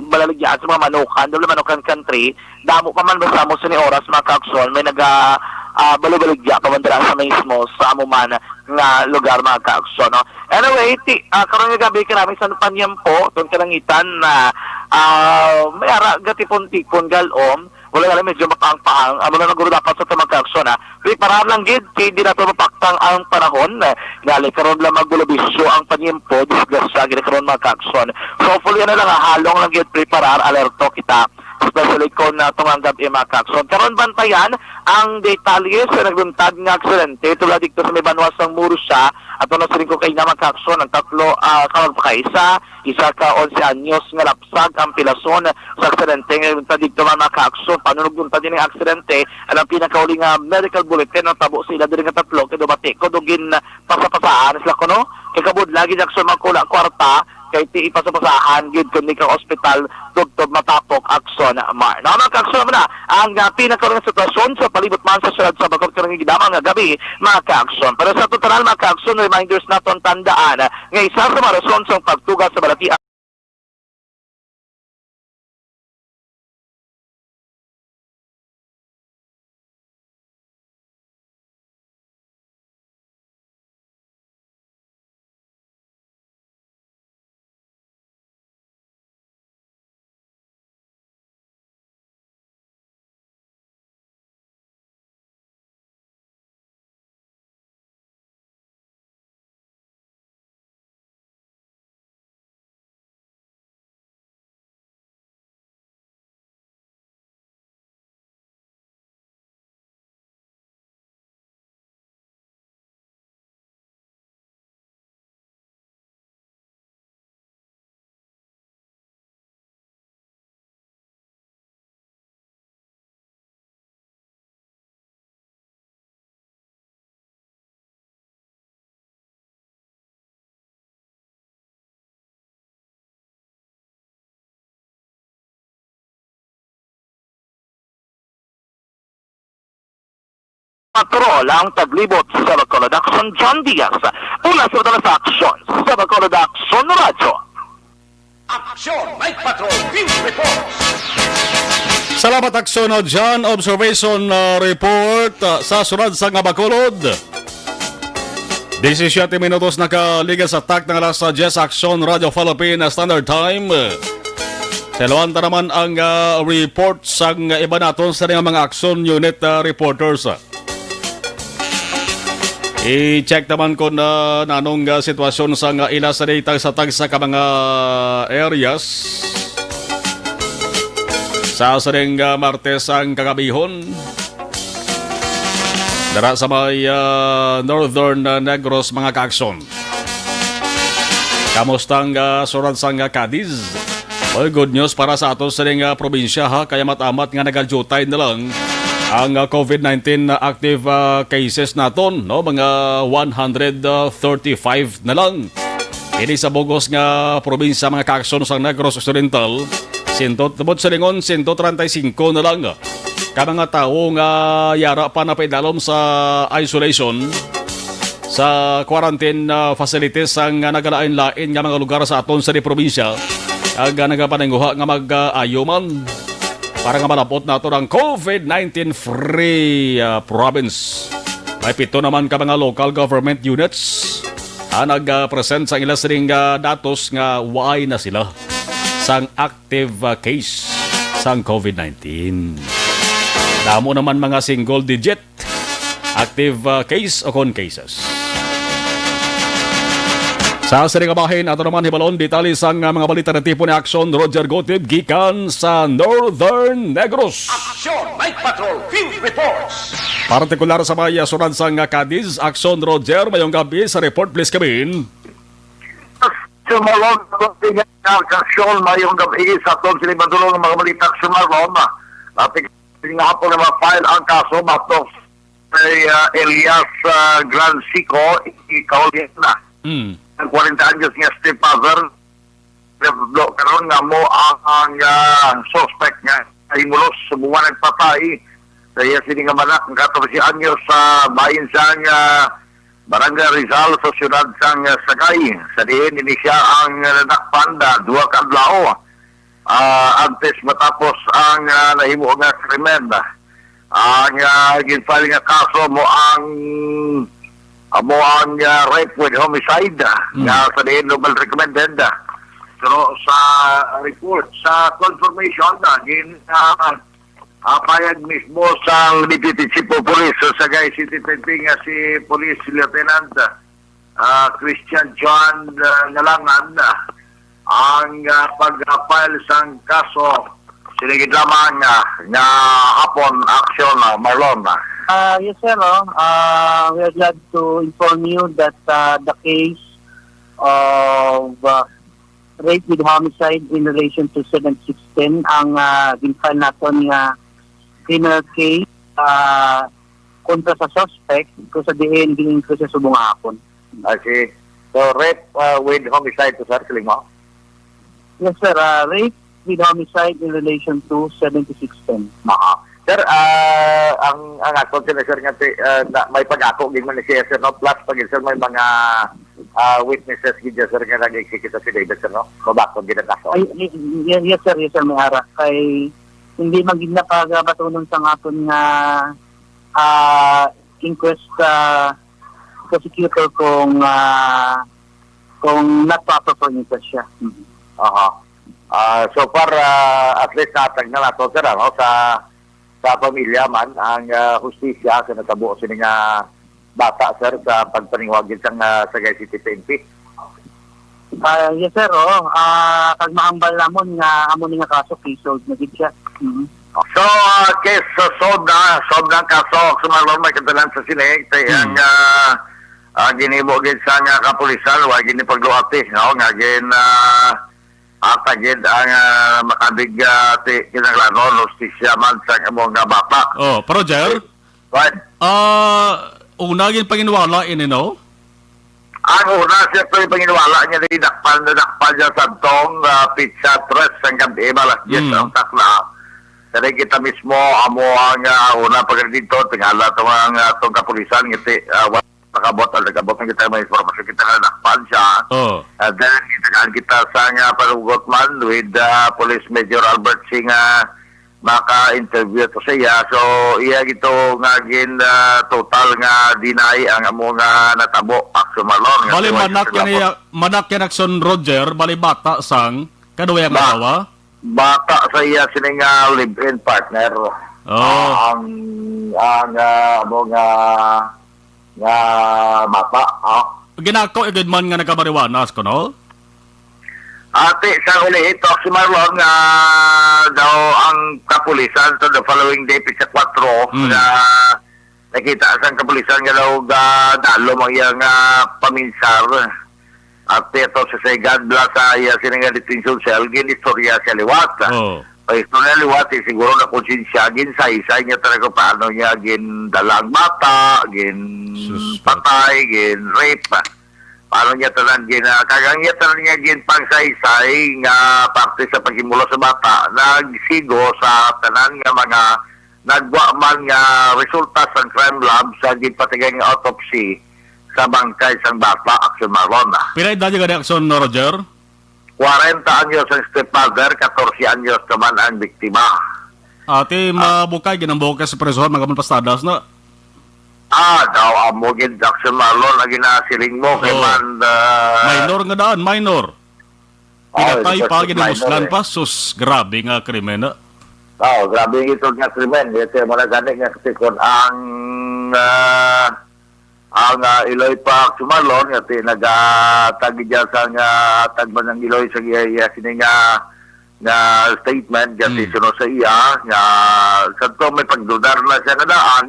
balaligyaan sa mga manukan, double manukan country, damo pa man basta mo sini oras, mga kaaksyon, may naga, ah, balubaligya pa man dira sa mismo sa amo man nga lugar, mga kaaksyon, no? Anyway, ti, ah, karon nga gabi, karami sa panyampo, tong kalangitan na Ah, may ara gatipon-tipon, galom. Wala na lang, medyo mapaang-paang. Amo na lang guro dapat sa mga kaaksyon, ha. Preparar lang gid, kay di nato mapaktang ang panahon. Gali karon lang magbulubisyo ang panyempo, disgrasya gid karon, mga kaaksyon. So, hopefully, ano lang, ha, halong lang gid preparar, alerto kita. Especially kung, ah, tungang gabi, mga kaaksyon. Karon, bantayan ang detalye sa nagbuntag nga aksidente tula dito sa may banwa sang Murcia. Ato na siling ko kay na, mga kaaksyon, ang tatlo, ah, ka magpakaisa, isa ka onse anyos nga lapsag ang pilason sa aksidente nga unta dito, mga kaaksyon. Paano nagdunta din ang aksidente? Ang pinakauli nga medical bulletin, ang tabo sa ila diri nga tatlo kay dumatikod o gin pasapasahan sila kuno. Kay kabud lagi, Jackson, makula kwarta kay ti ipasapasahan gid kundi ka ospital tubtob matapok aksyon, Mar. Na, mga kaaksyon, na ang, ah, pinakauli nga sitwasyon sa palibot man sa siyudad sa Bacolod karong gidamang nga gabi, mga kaaksyon. Pero sa total, mga kaaksyon, reminders naton tandaan nga isa sa mga rason sang pagtuga sa balatian Patrol ang taglibot sa Bacolod. Aksyon, John Diaz, mula sa Bacolod sa Aksyon, sa Bacolod Aksyon Radyo. Aksyon, Night Patrol Field Reports. Salamat, Aksyon, uh, John. Observation, uh, report, uh, sa siyudad sang Bacolod. Disisiete minutos nakaligas sa tak ng alas diyes, Aksyon, Radyo Philippine Standard Time. Sa Luanta naman ang, uh, report sang iba naton sa mga Aksyon Unit, uh, reporters. I-check naman kung, ah, nanong, ah, sitwasyon sa nga ila sa day tagsa-tagsa ka mga areas. Sa sining, ah, Martes ang kagabihon, dara sa may, ah, Northern, ah, Negros, mga kaaksyon. Kamusta ang, ah, siyudad sang, ah, Cadiz? Well, good news para sa aton sining, ah, probinsya, ha, kay amat-amat nga nagadiutay na lang ang, ah, covid nineteen na active, ah, cases naton, no, mga one hundred thirty-five na lang. Ini sa bugos nga probinsya, mga kaaksyon, sang Negros Occidental, sento, tubod silingon, sento treinta y cinco na lang ka mga tawo nga yara pa napaidalom sa isolation sa quarantine, ah, facilities sang nagalain-lain nga mga lugar sa aton sa di probinsya, ag, ah, nagapaninguha nga mag-ayo man para nga malapot nato ang covid nineteen free, ah, province. May pito naman ka mga local government units ang nag-present sa ila sining, ah, datos nga waay na sila sang active, ah, case sang covid nineteen. Damo naman mga single digit active, ah, case o kon cases. Sa sining nga bahin, ato naman hibalon detalye sang, ah, mga balita na tipo ni Aksyon Roger Gotib gikan sa Northern Negros. Aksyon Night Patrol Field Reports. Partikular sa may, ah, siyudad sang, ah, Cadiz, Aksyon Roger, mayong gabi sa report, please, kami. Sumalog sa aksyon, mayong gabi sa aton sini madulong nga mga balita, Aksyon Marlon. Ating nga hapon na ma-file ang kaso batok kay, ah, Elias, ah, Gran Sico, ikaulihan na. Mm. Ang kwarenta anyos nga stepfather, karon nga mo ang, ang, ah, suspect nga himulos sa buwan nagpatay sa iya sini nga manak nga katorse anyos sa bahin sang, ah, Barangay Rizal sa siyudad sang, ah, Sagay. Sa diin ini siya ang, ah, nadakpan, ah, duha ka adlaw, ah, antes matapos ang, ah, nahimo nga krimen. Ang, ah, gin-file nga kaso mo ang, amo ang, ah, rape with homicide, ah, Mm. nga sa diin double recommended, ah. Pero sa report, sa confirmation, ah, gin, ah, ah, payag mismo sang Deputy Chief of Police sa Sagay City P N P nga si Police Lieutenant, ah, Christian John, ah, Nalangan, ah, ang, ah, pag-file sang kaso. Sige lamang, ah, nga hapon aksyon, ah, Marlon, ah. Ah, yes, sir, oh. Ah, we are glad to inform you that, ah, the case of, ah, rape with homicide in relation to seven six ten ang, ah, gin-file naton nga criminal case, ah, kontra sa suspect kung sa diin gin-inquest siya subong nga hapon. I see. So, rape, uh, with homicide to, sir, siling mo? Yes, sir. Uh, rape with homicide in relation to seven six ten. Aha. Sir, uh, ang, ang ato, sir, sir, nga ti-, uh, na, may pag-ako, gid man siya, sir, no? Plus, pag, sir, may mga, uh, witnesses, gid, sir, nga nag-execute sa affidavit, sir, no? Mabakod, gid ang kaso. Ay, y-, y-, yes, sir, yes, sir, may ara. Kay, hindi man gid na pagabatunon sa aton nga, ah, inquest, ah, prosecutor kung, ah, kung nagpa-proper inquest siya. Mhm. Aha. Ah, so far, ah, at least natag na nato, sir, ano, sa, sa pamilya man ang, ah, hustisya sa natabo sini nga bata, sir, sa pagpaninguha gid sang, ah, Sagay City P N P. Ah, yes, sir, oo. Ah, kag mahambal namon nga amo ni nga kaso, case solved na gid siya. Mhm. So, ah, case, so, solved na, solved na ang kaso. So, Marlon, may kadalan sa sini, kay Hmm. ang, ah, ah, ginhimo gid sa nga kapulisan, wa gid ni pagluati, no? Nga gin, ah, atagid ang, ah, makabig, ah, ti-, kinahanglanon, hustisya man sa among nga bata. Oh, pero, Jer? Right. Ah, una gid panginwala ini, no? Ang una, siyempre, panginwala niya, nadakpan, nadakpan niya sa tong, ah, pitsa tres ang gabi, balas diyes Mm. ang takna. Kaya kita mismo, amo ang, ah, una pag dito, tingala to ang, ah, tong kapulisan, ngiti, ah, wa-, nakabot, ah, nakabot ang kita, may informasyon kita nga nadakpan siya. Oh. And then, kita, kita sa nga panugot man with, ah, Police Major Albert Singh, ah, maka-interview to sa iya. So, iya gito nga gin, ah, total nga deny ang amo nga natabo, Aksyon Marlon, nga Bali, si Wise manak yan Salabot. Iya, manak yan, Aksyon Roger, bali bata sang, kaduway ang Ba-, asawa? Bata sa iya sini nga live-in partner. Oh. Ah, ang, ang, ah, amo nga, nga bata, ah. Ginako, igid man nga nagkamarijuana, kuno? Ati, sa ulihi, Aksyon Marlon, nga daw ang kapulisan sa the following day, pitsa kuwatro, Hmm. nga nakita sang kapulisan nga daw ga-, dalom ang iya nga paminsar. Ati, ato sa Saigan, bla sa iya sini nga detention cell, gin-istorya siya liwat. Oh. Ang istorya liwat, eh, siguro nakonsensya, ginsaysay niya talaga paano niya gindala ang bata, Sus, ginpatay, ginrape. Paano niya tanan gin-, ah, kag ang iya tanan nga ginpangsaysay nga parte sa paghimulos sa bata, nagsigo sa tanan nga mga nagwa man nga resulta sa crime lab sa ginpatigay nga autopsy sa bangkay sang bata, Aksyon Marlon. Pila edad niya gani, Aksyon Roger? Kwarenta anyos ang stepmother, katorse anyos naman ang biktima. Ati, Ah. mabukay, ginambuka sa preso, mga pastadas na. Ah, daw amo gid, Aksyon Marlon, ang ginasiling mo, kay Oo. man, ah, Minor nga daan, minor. Oh, Pinatay pa, because of ginamuslan minor, eh. pa, sus, grabe nga krimen na. Oh, grabe ito nga krimen. Ito yung mga gani nga kasi kung ang, ah, ang, ah, Iloy pa, Aksyon Marlon, nga ti-, nagatag dyan sa nga tagman ng Iloy sa iya, iya sini nga, nga statement, kasi Mm. suno sa iya, nga sa to may pagdudar na siya nga daan,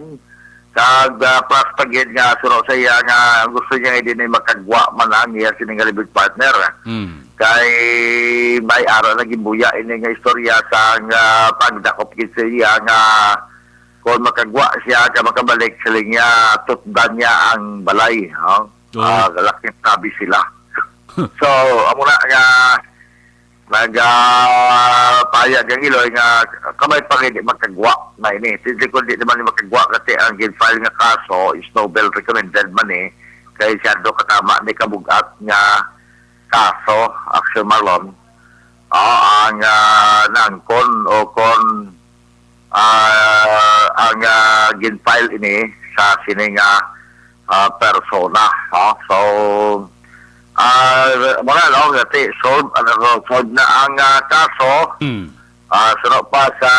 kag, ah, plus pa gid nga suno sa iya nga gusto niya nga di na makagwa man ang iya sini nga live-in partner. Mm. Kay may ara na gimbuya ini nga istorya sa nga pagdakop gid sa iya nga kung makagwa siya ka makabalik sa linya, tutdan niya ang balay, no? Oo. Ah, laking tabi sila. So, amo na nga nag, ah, payag ang Iloy nga kamay pa gid makagwa na ini. Hindi kundi naman ni makagwa kasi ang gin-file nga kaso is Nobel recommended man eh. Kay siya do katama ni kabugat nga kaso, Aksyon Marlon. Ah, ang, ah, nangkon o kon, ah, ang, ah, gin-file ini sa sini nga, ah, persona, no? So, Ah, muna, no, ngati, solve, ano, solve na ang, ah, kaso. Hmm. Ah, suno pa sa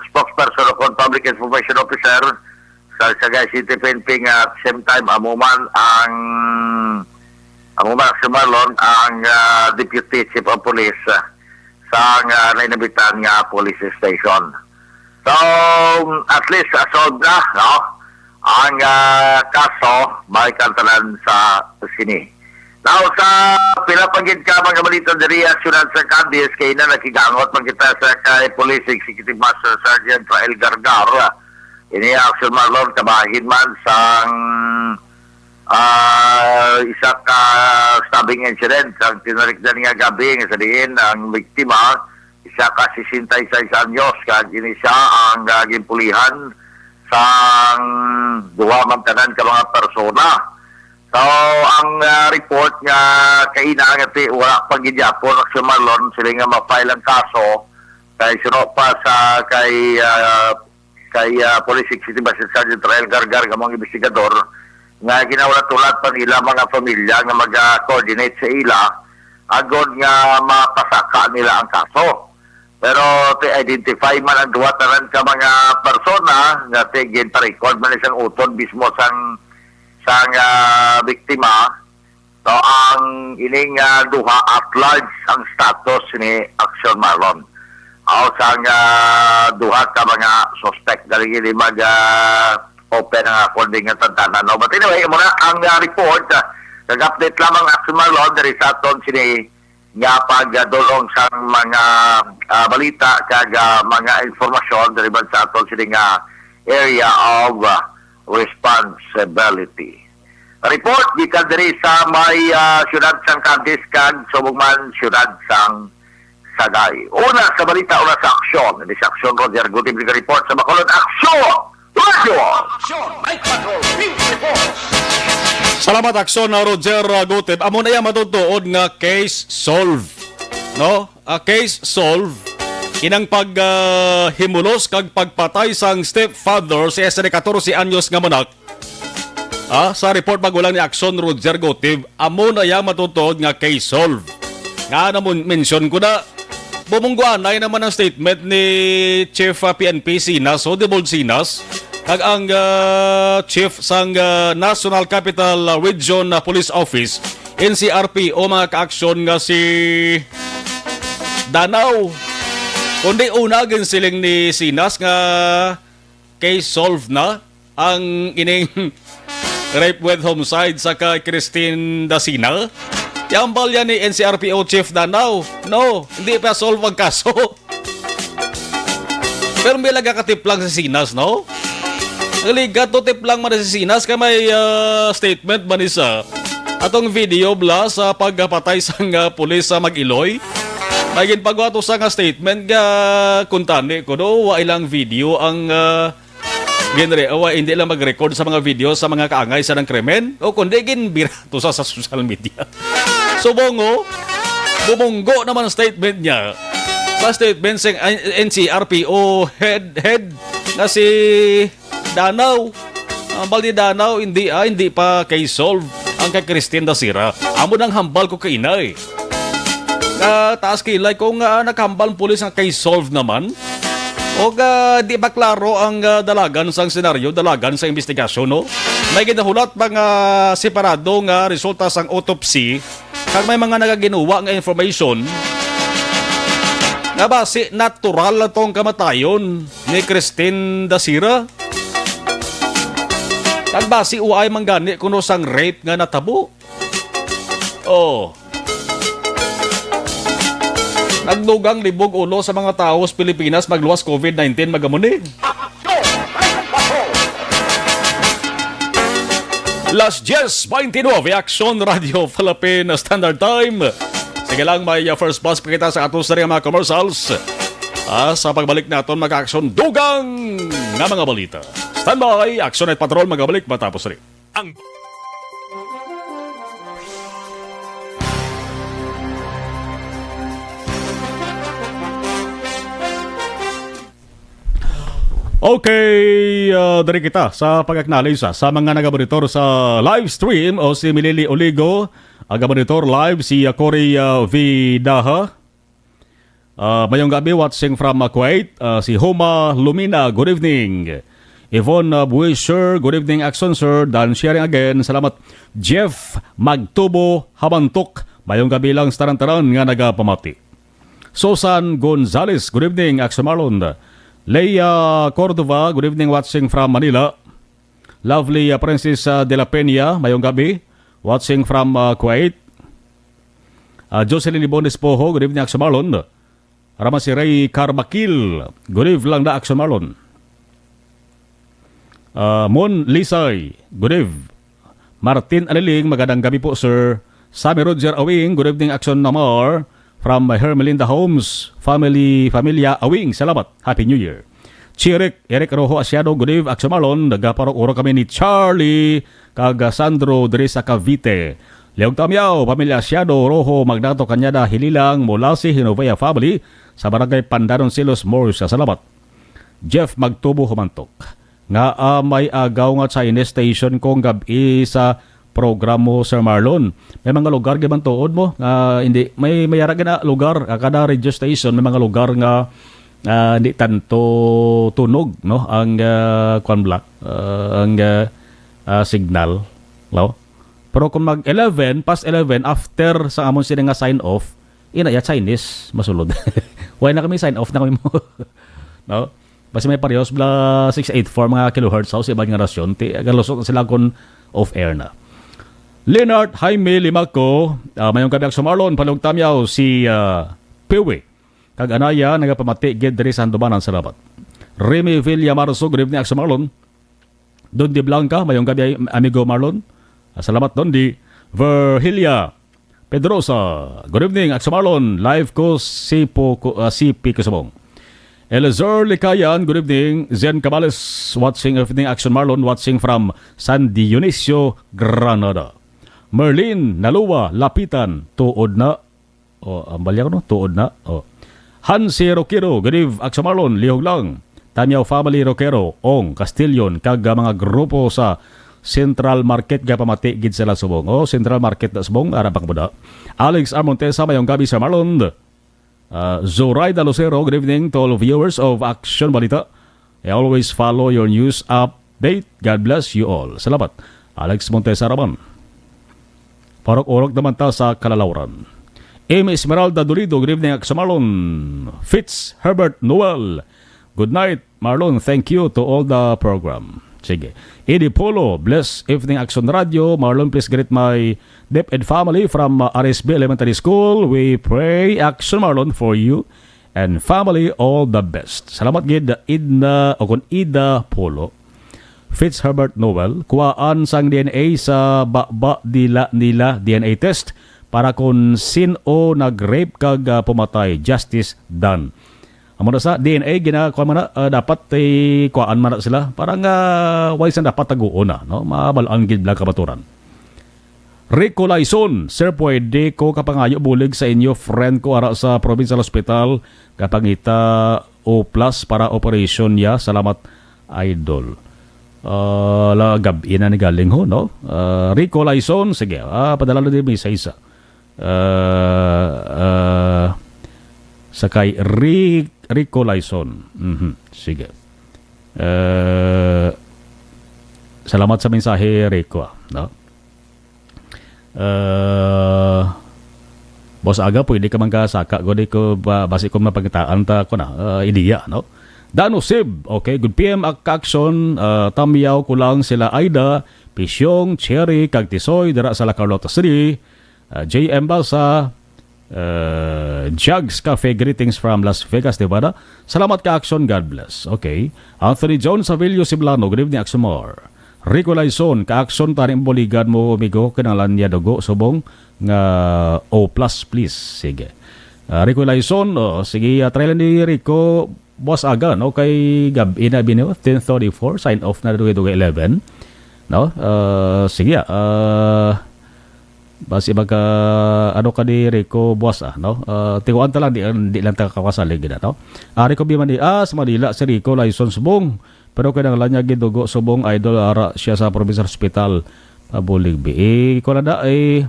spokesperson o kon public information officer sa Sagay City P N P nga at the same time, amo man ang, amo man si Marlon, ang, ah, deputy chief of police, ah, sa, ah, nainabitan nga police station. So, at least, ah, solved na, no? Ang, ah, kaso, may kantanan sa sini. Now, sa pila pa gid ka mga balita diri sa siyudad sa Cadiz, kay na nakigangot man kita sa kay Police Executive Master Sergeant Rael Gargar. Ini action, Marlon, kabahin man sang, ah, isa ka stabbing incident ang tinarikdan nga gabi nga sa diin ang biktima, isa ka sesenta y seis anyos, kag ini siya ang, ah, ginpulihan sang duha man tanan ka mga persona. So, ang, ah, report nga kaina nga ti, wala pa gid yapon, Action Marlon, sila nga ma-file ang kaso kay suno pa sa kay, ah, kay, ah, Police Executive Assistant Sergeant Rael Gargar nga mga investigador nga ginaulat-ulat pa nila mga pamilya nga mag-coordinate sa ila agod nga mapasaka nila ang kaso. Pero ti-identify man ang duha tanan ka mga persona nga ti ginpa-record man sang utod mismo sang, sang, ah, biktima. So, ang ining, ah, duha at large ang status ni Action Marlon. Aw sang, ah, duha ka mga suspect dali ini mag, ah, open ang akon ding nga tantanan, no? But anyway, amo na ang, ah, report, ah, nag-update lamang Action Marlon diri sa aton sini nga pagdulong sang mga, ah, balita kag, ah, mga informasyon diri man sa aton sini nga area of, ah, responsibility. Report gikan diri sa may, ah, siyudad sang Cadiz kag subong man siyudad sang Sagay. Una sa balita, una sa aksyon. Ini si Aksyon Roger Gutib, report sa Bacolod. Aksyon! Radyo! Aksyon! Night Patrol! News Report! Salamat, Aksyon, uh, Roger, uh, Gutib. Amo na yan matutuod nga case solve. No? A case solve. Inang pag, uh, himulos kag pagpatay sang stepfather sa isa ni katorse anyos nga manak. Ah, sa report magulang ni Aksyon Roger Gutib, amo na ya matutuod nga case solve. Nga na mention ko na, bumungguanay naman ang statement ni Chief, ah, P N P Sinas, o Debold Sinas, kag ang, ah, Chief sang, ah, National Capital, ah, Region, ah, Police Office, N C R P O, mga kaaksyon nga si Danao. Kundi una, ginsiling ni Sinas nga case solved na ang ining rape with homicide sa kay Christine Dasina. Yambal yan ni N C R P O Chief Danao. No, hindi pa solve ang kaso. Pero may laga katiplang si Sinas, no? Naligat to tiplang man si Sinas kay may, ah, statement man isa. Atong video bla sa pagpatay sang, ah, pulis sa Mag-iloy. May ginpagwa to sa nga statement nga kuntani ko do, wa ilang video ang, ah, Ginre-, o, hindi lang mag-record sa mga video sa mga kaangay sa ng krimen, o kundi ginbira to sa, sa social media. Subong, o, bumunggo naman ang statement niya sa statement sa N C R P O head, head nga si Danao. Ang hambal ni Danao, hindi, ah, hindi pa case solve ang kay Christine Dasira. Amo nang hambal ko kay inay. Nga taas kilay ko nga nakahambal ang pulis nga case solved naman. O nga di pa klaro ang, ah, dalagan sang senaryo, dalagan sa investigasyon, no? May ginahulat pa nga separado nga resulta sang autopsy, kag may mga nagaginuwa nga information nga basi natural lang tong kamatayon ni Christine Dasira. Kag basi uay man gani kuno sang rape nga natabo. Oh. Nagdugang libog ulo sa mga tawo sa Pilipinas magluwas COVID nineteen, magamuni. Las diez veintinueve, Aksyon Radio Philippine Standard Time. Sige lang, may, uh, first pass pa kita sa ato sa mga commercials. Ah, sa pagbalik naton, mga Aksyon, dugang nga mga balita. Standby, Aksyon at Patrol, magabalik matapos rin. Ang Okay, ah, diri kita sa pag-acknowledge sa, sa mga nagabonitor sa live stream, o si Milili Oligo, Aga-monitor live si, ah, Cory, ah, Vidaha. Ah, mayong gabi, watching from, ah, Kuwait. Ah, si Homa Lumina, good evening. Yvonne, ah, Buisher, good evening, Action Sir. Dan sharing again, salamat. Jeff Magtubo Hamantok, mayong gabi lang sa tanan-tanan nga nagapamati. Susan Gonzales, good evening, Action Marlon. Leia Cordova, good evening, watching from Manila. Lovely, uh, Princess, uh, de la Peña, mayong gabi. Watching from, uh, Kuwait. Uh, Jocelyn Ibon Espojo, good evening, Action Marlon. Rama si Ray Carbakil, good evening lang na, Action Marlon. Uh, Mon Lisay, good eve. Martin Aliling, magandang gabi po, sir. Sammy Roger Awing, good evening, Action Namar. From Hermelinda Homes, family, familia Awing, salamat. Happy New Year. Chirik, Eric Rojo Asiado, good eve, Action Marlon. Nagaparok-uro kami ni Charlie kag Sandro diri sa Cavite. Liog Tamyaw, pamilya Asiado, Rojo, Magnato, Cañada, Hililang, Molasi, Hinovea family, sa Barangay Pandanon, Silos, Morsa. Salamat. Jeff Magtubo Humantok. Nga, ah, may agaw nga Chinese station kung gab-i sa programo, Sir Marlon. May mga lugar gid man tuod mo nga hindi, may, may ara gid na lugar, ah, kada radio station may mga lugar nga, ah, hindi tanto tunog, no, ang, ah, kwan bala, ah, ang, ah, ah, signal, no? Pero kung mag eleven, past eleven, after sa amon sini nga sign off, ina ya Chinese masulod. Why na kami sign off na kami mo? No? Basi may parehas bala six eight four mga kilohertz sa iban nga rasyon, ti, galusot na sila kung off-air na. Leonard Jaime Limaco, ah, mayong gabi, Action Marlon, Palong Tamyaw, si, ah, Pewe. Kag anaya, nagapamati gid diri sa Handumanan, salamat. Remy Villamarzo, good evening, Action Marlon. Don Di Blanca, mayong gabi, amigo Marlon. Ah, salamat, Don Di. Virgilia Pedrosa, good evening, Action Marlon. Live ko si po, ko, ah, si P. Kusubong. Eliezer Likayan, good evening. Zen Cabales, watching evening, Action Marlon, watching from San Dionisio, Granada. Merlin Nalua Lapitan, tuod na. O, ang balya ko, no? Tuod na. O. Hansi Roquero, good eve, Action Marlon, lihog lang. Tamyaw family Roquero, Ong, Castillion, kag, ah, mga grupo sa Central Market, gapamati gid sila subong. O, Central Market na subong, ara pa kabuda. Alex Armontesa, mayong gabi, Sir Marlon. Ah, Zoraida Lucero, good evening to all viewers of Action Balita. I always follow your news update. God bless you all. Salamat. Alex Montesa Raman. Parok-orok naman ta sa kalalawran. Amy Esmeralda Dolido, good evening, Action Marlon. Fitz Herbert Noel, good night, Marlon. Thank you to all the program. Sige. Eddie Polo, bless evening, Action Radio. Marlon, please greet my Dep Ed family from, uh, R S B Elementary School. We pray, Action Marlon, for you and family all the best. Salamat gid, Idna, o kun Ida Polo. Fitz Herbert Noel, kuhaan sang D N A sa baba dila nila D N A test para kun sin-o nag-rape kag, ah, pumatay. Justice done. Amo na sa D N A, gina-, kuha man na, ah, dapat, eh, kuhaan man na sila para nga way sang dapat taguon na, no? Mabal-an gid bala kabaturan. Rico Laison, "Sir, pwede ko kapangayo bulig sa inyo friend ko ara sa Provincial Hospital, kapangita O plus para operation niya. Salamat, idol." Ah, la, gab-i na ni galing ho, no? Ah, Rico Laison, sige, ah, padala na din message sa, ah, ah, sa kay Ri-, Rico Laison. Mhm, sige. Ah, salamat sa mensahe, Rico, ah, no? Uh, Boss Aga, pwede ka man ka saka, gud ko ba, basi kung mapangitaan ta, ko na, uh, ideya, no? Dano Sib, okay, good P M ak-, action, uh, tamyaw ko lang sila Aida, Pisyong, Cherry, kag Tisoy, dira sa La Carlota City, uh, J M Balsa, uh, Jugs Cafe, greetings from Las Vegas, Nevada. Salamat ka action, God bless. Okay. Anthony John Savillo Siblano, good evening, Action Mar. Rico Laison, ka-action tani ang buligan mo, amigo, kinahanglan niya dugo, subong nga O plus, please. Sige. Ah, Rico Laison, oh, sige, ah, try lang ni Rico, Boss Aga, no? Kay gab-i na biniw, ten thirty-four, sign off na dugay-dugay eleven. No? Ah, sige, ah, basi magka, ano ka ni Rico, Boss, ah, no? Ah, tiguan ta lang, di, di lang ta kakasalig na, no? Ah, Rico Biman, ah, sa Manila, si Rico Laison, subong. Pero kinahanglan niya gidugo subong, idol, ara siya sa provincial hospital. Pabulig bi. Eh, ko na da, eh,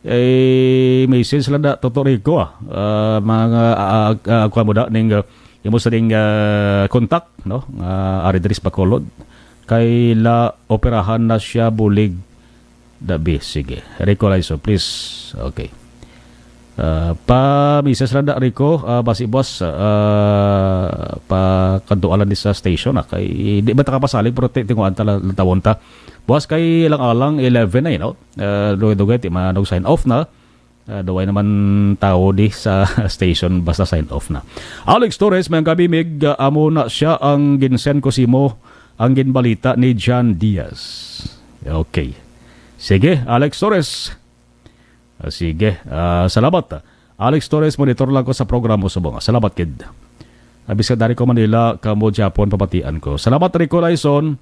Eh, message lang na, Toto Rico, ah. Ah, mga, ah, ah, ah, kuha mo na ning, ah, imo sa ning, ah, contact, no? Nga ari diri sa Bacolod. Kay la operahan na siya bulig. Dabi, sige. Rico Laison, please. Okay. Ah, pa-message lang na, Rico, ah, basi buwas, ah, pa kadualan ni sa station, ah, kay di ba ta kapasalig, pero ti-, tinguan ta la-, tawon ta. Buwas kay lang-alang eleven na, eh, no? Ah, dugay-dugay, ti manog sign off na. Ah, dugay naman tao di sa station, basta sign off na. Alex Torres, may ang gabi, Mig, ah, amo na siya ang ginsend ko simo, ang ginbalita ni John Diaz. Okay. Sige, Alex Torres. Ah, sige. Ah, salamat. Alex Torres, monitor lang ko sa programa subong. Salamat, kid. Ah, bisan dari ko Manila, kamo Japon, pabatian ko. Salamat, Rico Laison.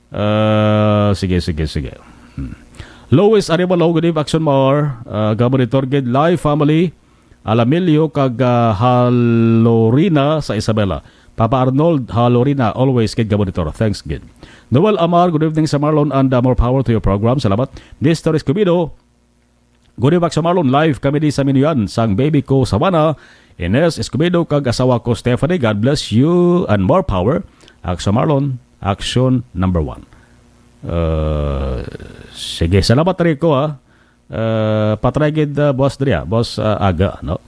Ah, sige, sige, sige. Hmm. Lois Arevalo, good eve, Action Mar. Ah, gamonitor gid live, family. Alamilio kag, ah, Halorina sa Isabela. Papa Arnold Halorina, always kid gamonitor. Thanks gid. Noel Amar, good evening sa Marlon and, ah, more power to your program. Salamat. Mister Escobedo, good evening sa Marlon. Live kami di sa Minuyan sang baby ko, Sawana, Ines Escobedo, kag asawa ko, Stephanie. God bless you and more power. Action Marlon, action number one. Uh, sige, salamat, Rico, ha. Uh, patry gid, uh, boss Dria, boss, uh, Aga, no?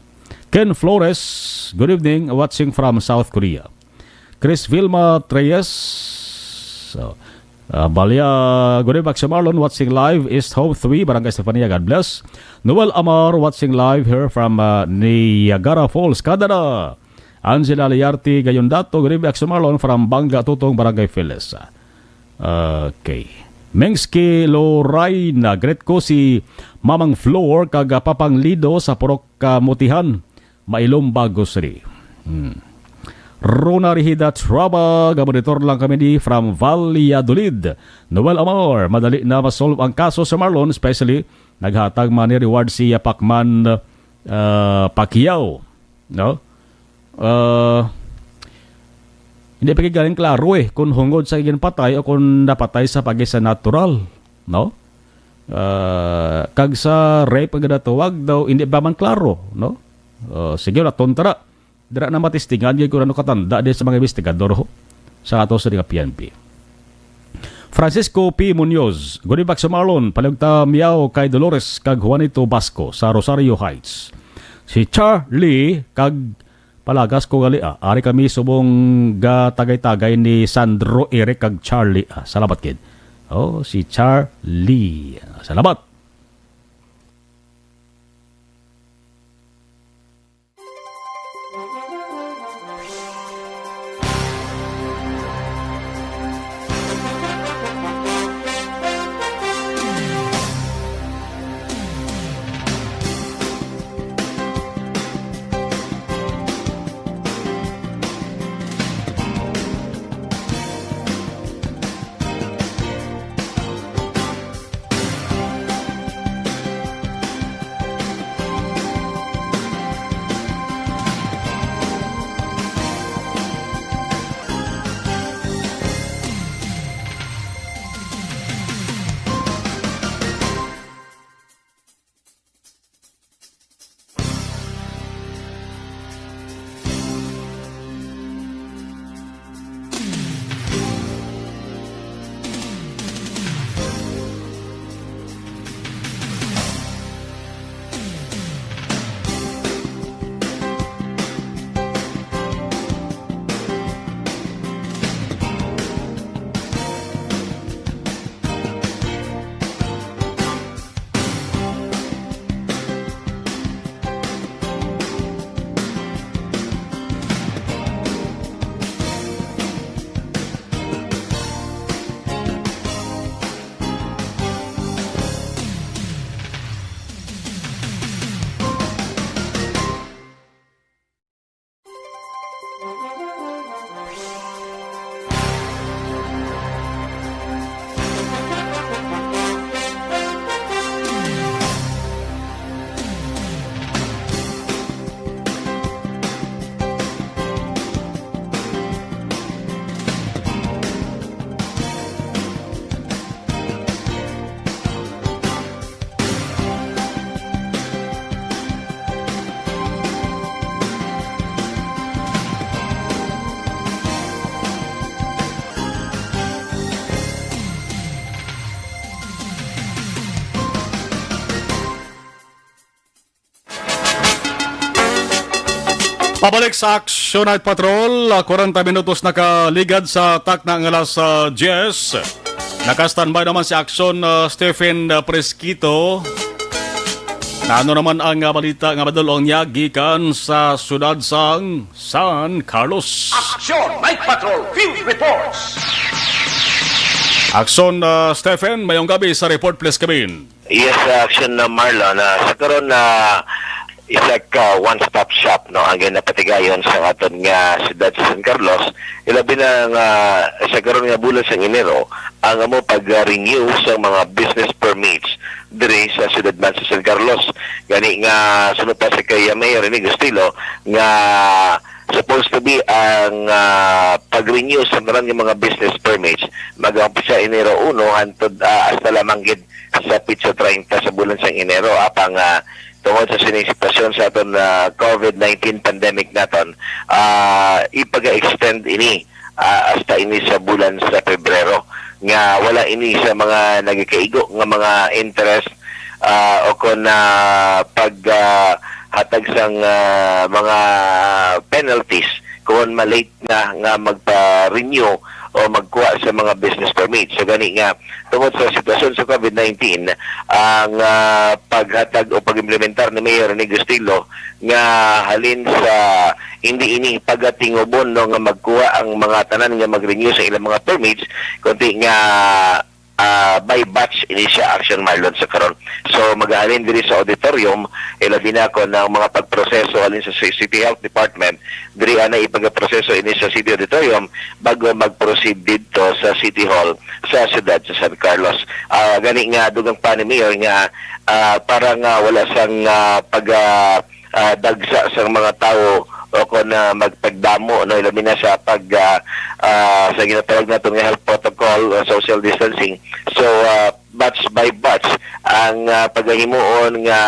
Ken Flores, good evening, watching from South Korea. Chris Vilma Treyes, so, uh, Balya, good evening, Action Marlon, watching live, East Hope three, Barangay Estefania, God bless. Noel Amar, watching live here from, uh, Niagara Falls, Canada. Angela Liarte Gayondato, good evening, Action Marlon, from Bangga Tutong, Barangay Feles. Okay. Mengski Lorraine, greet ko si Mamang Flor kag Papang Lido sa Purok Kamutihan, Mailom, Bago City. Hmm. Rona Rihida Traba, gamonitor lang kami ni from Valladolid. Noel Amor, madali na masolve ang kaso sa Marlon, especially naghatag money reward si Pacman, uh, Pacquiao. No? Ah, hindi pa gid galing klaro, eh, kung hungod sa ginpatay o kung napatay sa pagi sa natural, no? Ah, kag sa rape nga ginatawag daw, hindi pa man klaro, no? Ah, sige, laton ta ra. Dira na matistingan gyud kung ano katanda din sa mga investigador, ho, sa ato sa nga P N P. Francisco P. Munoz, good evening, Action Marlon. Palihog ta miyaw kay Dolores kag Juanito Basco sa Rosario Heights. Si Charlie kag palagas ko gali, ah. Ari kami subong gatagay-tagay ni Sandro, Eric kag Charlie, ah. Salamat gid. Oh, si Charlie. Salamat. Pabalik sa Action Night Patrol, ah, kwarenta minutos nakaligad sa takna nga alas, ah, diyes. Naka-standby naman si Action, ah, Stephen, ah, Presquito. Na ano naman ang, ah, balita nga madul-ong niya gikan sa siyudad sang San Carlos? Action Night Patrol Field Reports. Action, ah, Stephen, mayong gabi sa report, please, kabin. Yes, uh, Action na Marlon. Uh, sa karon na isa ka one-stop shop, no, ang ginapatigayon sa aton nga siyudad sa San Carlos, ilabi na nga sa karon nga bulan sa Enero ang amo pag-renew sa mga business permits diri sa siyudad man sa San Carlos. Gani nga sunod pa sa kay Mayor Rene Gustilo nga supposed to be ang, ah, pag-renew sa tanan nga mga business permits mag-umpisa Enero uno hantod, ah, hasta lamang gid sa petsa treinta sa bulan sang Enero, apang, ah, tungod sa sining sitwasyon sa aton, ah, covid nineteen pandemic naton, ah, ipaga-extend ini, ah, hasta ini sa bulan sa Pebrero, nga wala ini sa mga nagakaigo nga mga interest, ah, o kon, ah, pag, ah, hatag sang, ah, mga penalties kung ma-late na nga magpa-renew o magkuha sa mga business permit. So gani nga, tungod sa sitwasyon sa covid nineteen, ang, ah, paghatag o pag-implementar ni Mayor Rene Gustilo nga halin sa hindi ini pagatingubon, no, nga magkuha ang mga tanan nga mag-renew sa ilang mga permits, kundi nga, ah, by batch ini siya, Action Marlon, sa karon. So, magahalin diri sa auditorium, ilabi na kon ang mga pagproseso halin sa ci-, City Health Department, diri ana ipagaproseso ini sa City Auditorium bago mag-proceed didto sa City Hall sa siyudad sa San Carlos. Ah, gani nga, dugang pa ni Mayor nga, ah, para nga wala sang, ah, pag, ah, ah, dagsa sang mga tawo o kon, ah, magpagdamo, no, ilabi na sa pag, ah, ah, sa ginatawag naton nga health protocol o social distancing. So, ah, batch by batch ang, ah, pagahimuon nga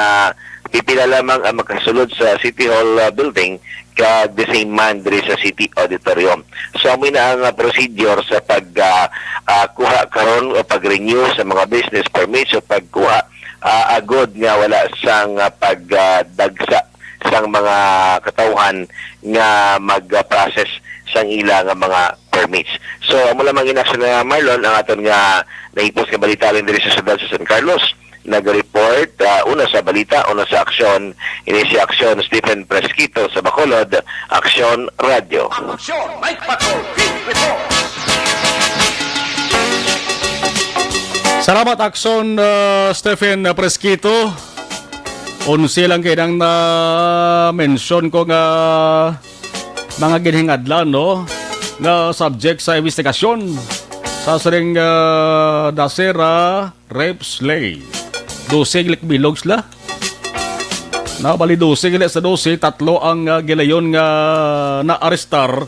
pipila lamang ang makasulod sa City Hall, ah, building kag the same man diri sa City Auditorium. So, amo na ang, ah, procedure sa pag, ah, ah, kuha karon o pag-renew sa mga business permits o pagkuha, ah, agod nga wala sang, ah, pag, ah, dagsa sang mga katawhan nga mag-process sang ila nga mga permits. So, amo lamang in action na, Marlon, ang aton nga nahipos nga balita halin diri sa siyudad sa San Carlos. Nag-report, ah, una sa balita, una sa aksyon, ini si Aksyon Stephen Presquito sa Bacolod, Aksyon Radio. Ang Aksyon Night Patrol Field Report. Salamat, Aksyon, ah, Stephen Presquito. Onse lang kay nang na-mention ko nga mga ginhingadlan, no, nga subject sa investigasyon sa siring, ah, Dasera Rape Slay. Dose gali bilog sila. Na, bali dose gali sa dose, tatlo ang, ah, gilayon nga naarestar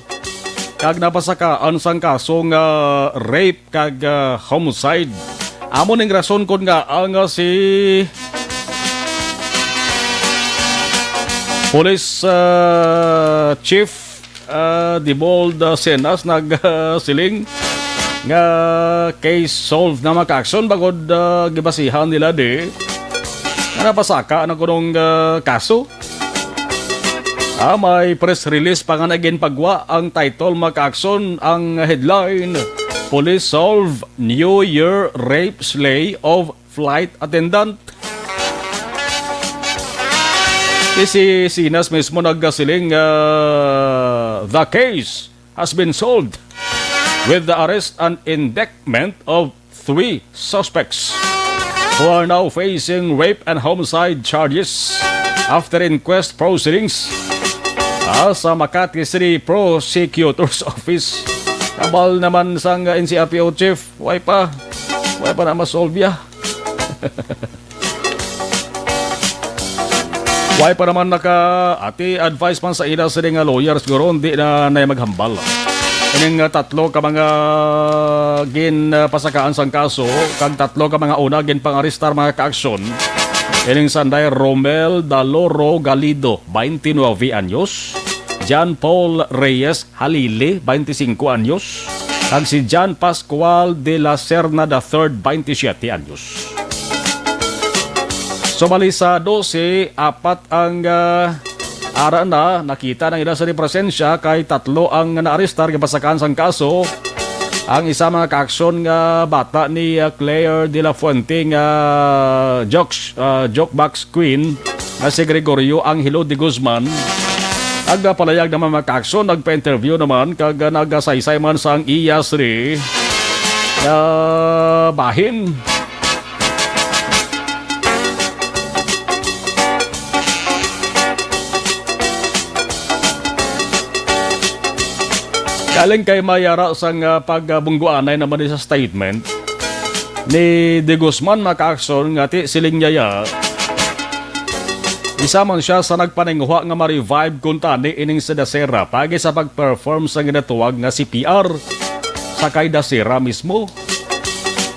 kag napasakaan sang kaso nga rape kag, ah, homicide. Amo ning rason kon ngaa ang, ah, si Police, ah, Chief, ah, Dibold, ah, Cenas nag, ah, siling nga case solved na, mga ka-aksyon, bangod, ah, gibasihan nila di nga napasaka na kunong, ah, kaso. Ah, may press release pa nga na ginpagwa ang title, mga ka-aksyon, ang headline, "Police Solve New Year Rape Slay of Flight Attendant." Si Cenas mismo nagkasiling, ah, "The case has been solved with the arrest and indictment of three suspects who are now facing rape and homicide charges after inquest proceedings, ah, sa Makati City Prosecutor's Office." Kabal naman sang N C R P O chief, way pa, way pa na masolve ya. Way pa naman naka-, ati advice man sa ila sini nga lawyer, siguro hindi na, na maghambal. Ining, ah, tatlo ka mga gin, ah, pasakaan sang kaso, kag tatlo ka mga una ginpangarestar, mga kaaksyon. Ining sanday Romel Daloro Galido, twenty-nine anyos. John Paul Reyes Halili, twenty-cinco anyos, kag si John Pascual de la Serna the third, twenty-siete anyos. Sumali sa dose, apat ang, ah, Ara na, nakita na nila sa presensya kay tatlo ang naarestar, gipasakan sang kaso. Ang isa, mga kaaksyon, nga bata ni, ah, Claire de la Fuente nga jokes, ah, joke box queen nga si Gregorio Angelo de Guzman. Nagpalayag naman, mga kaaksyon, nagpa-interview naman kag, ah, nagasaysay man sang iya sri nga bahin. Galing kay may ara sang, ah, pagbungguanay naman ni sa statement ni De Guzman, mga kaaksyon, nga ti siling niya ya, isa man sia sa nagpaninguha nga ma-revive kuntani ining si Dasera pagi sa pag-perform sa ginatawag nga C P R sa kay Dasera mismo.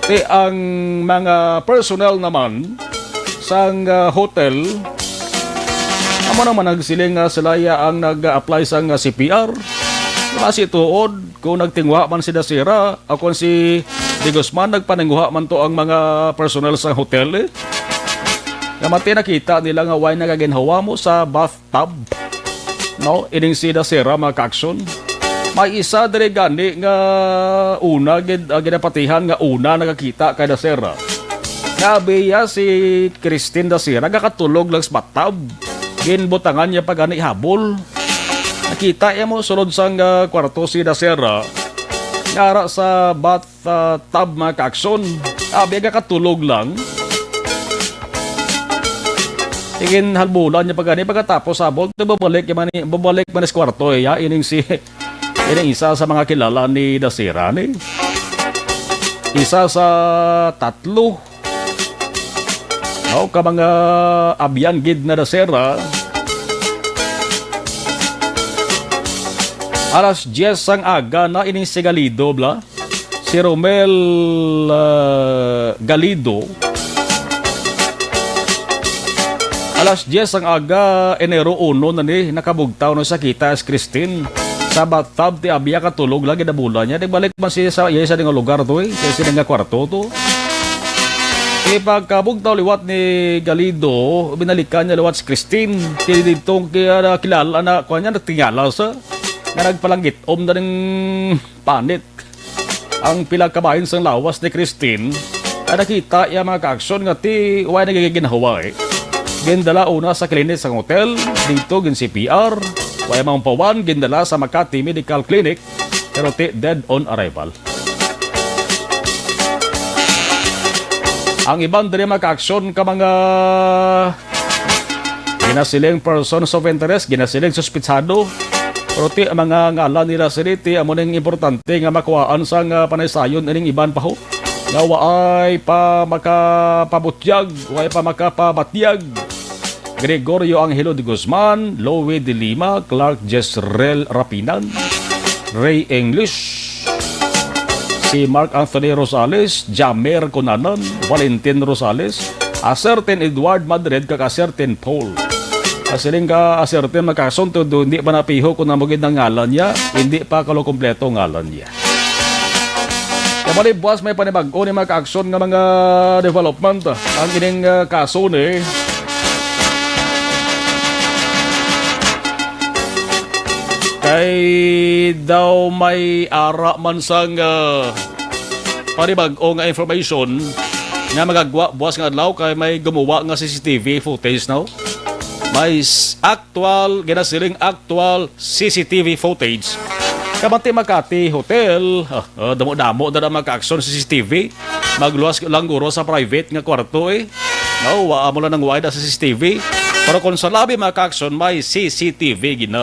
Ti ang mga personnel naman sang, ah, hotel, amo naman nagsiling nga sila ya ang nag-apply sang, ah, C P R. Basi tuod, kung nagtinguha man si Dasera o kung si De Guzman, nagpaninguha man to ang mga personnel sang hotel, eh. Nga mati nakita nila nga way nagaginhawa mo sa bath tab, no? Ining si Dasera, mga kaaksyon. May isa diri gani nga una gid, ah, ginapatihan nga una nakakita kay Dasera. Nga abi ya si Christine Dasera, gakatulog lang sa bathtub. Ginbutangan niya pa gani habol. Nakita ya mo sulod sang, ah, kwarto si Dasera. Nga ara sa bath sa tub, mga kaaksyon. Abi, gakatulog lang. Ginhalbulan niya pa gani, pagkatapos habol, ti babalik man, babalik man sa kwarto, eh, ya, ining si, ining isa sa mga kilala ni Dasera, ni. Isa sa tatlo. O, ka mga abyan gid na Dasera. Alas diyes sang aga na ining si Galido, bla. Si Romel, ah, Galido. Alas diyes ang aga, Enero uno na ni, nakabugtaw na sa kita si Christine. Sa bathtub, ti abya katulog lang, ginabulan niya. Nagbalik man siya sa iya sa nga lugar to, eh. Sa sila nga kwarto to. Ipagkabugtaw liwat ni Galido, binalikan niya liwat si Christine. Kaya dito, kaya na kilala na, kuha niya, natingala sa, nga nagpalanggit-om na ning panit. Ang pila ka bahin sang lawas ni Christine, ay nakita iya mga kaaksyon nga ti way nagiginhawa, eh. Gindala una sa klinik sang hotel, dito gin C P R, way maumpawan, gindala sa Makati Medical Clinic, pero ti dead on arrival. Ang iban diri mga kaaksyon ka mga ginasiling persons of interest, ginasiling suspitsado. Pero ti ang mga ngalan nila sini ti amo ning importante nga makuhaan sang, ah, panaysayon ining iban pa ho. Nga waay pa makapabutyag, waay pa makapabatyag. Gregorio Angelo de Guzman, Louie de Lima, Clark Jezreel Rapinan, Ray English, si Mark Anthony Rosales, Jamer Cunanan, Valentin Rosales, a certain Edward Madrid, kag a certain Paul. Kasiling ka, a certain, magkasunto do, hindi pa napiho kung amo gid ang ngalan niya, hindi pa kalo kompleto ang ngalan niya. Kaya mali, buwas may panibag-o ni mga kaaksyon nga mga development ang ining, ah, kaso ni. Kay daw may ara man sang, ah, panibag-o nga information nga magagwa buwas nga adlaw kay may gumuwa nga C C T V footage, no? May s-, aktual, ginasiling aktual C C T V footage. Kabanti Makati Hotel, ah, ah, damo-damo na na mga kaaksyon C C T V. Magluwas lang guro sa private nga kwarto, eh. No, wa mo lang nang wide sa C C T V. Pero kung sa labi mga kaaksyon, may C C T V gina.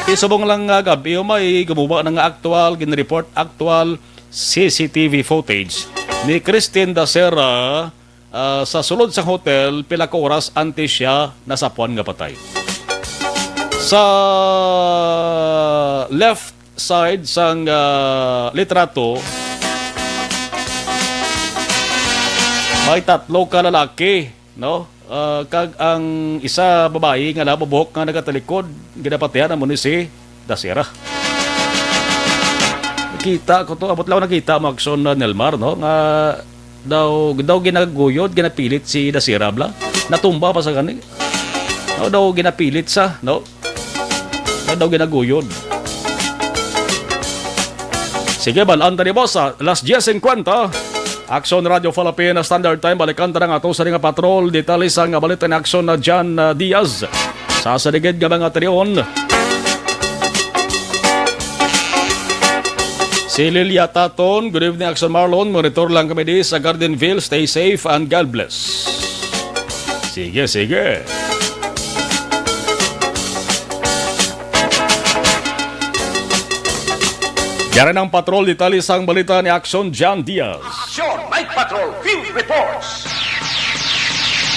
Isubong lang nga gabi, oh, may gumuwa na nga aktual, ginreport aktual C C T V footage ni Christine Dacera, ah, sa sulod sang hotel pila ka oras antes siya nasapuan nga patay. Sa left side sang, ah, litrato, may tatlo ka lalaki, no? Ah, kag ang isa babayi nga nabubuhok nga nagatalikod, ginapatihan amo ni si Dacera. Kita ko to, abot lang nakita mo aksyon na Nelmar, no? Nga daw, daw ginaguyod, ginapilit si Dacera, bla. Natumba pa sa gani. No, daw ginapilit sa, no? Kaya daw ginaguyod. Sige, bal-an ta ni boss, ah, las diez cincuenta. Action Radio Philippine Standard Time. Balikan ta na nga to sa nga patrol. Detalye sa nga balita ni Action na John, ah, Diaz. Sa saligid nga mga tion. Si Lilia Taton, good evening, Action Marlon. Monitor lang kami di sa Gardenville. Stay safe and God bless. Sige, sige. Yara ng patrol, detalye sang balita ni Action John Diaz. Action, Night Patrol, Field Reports.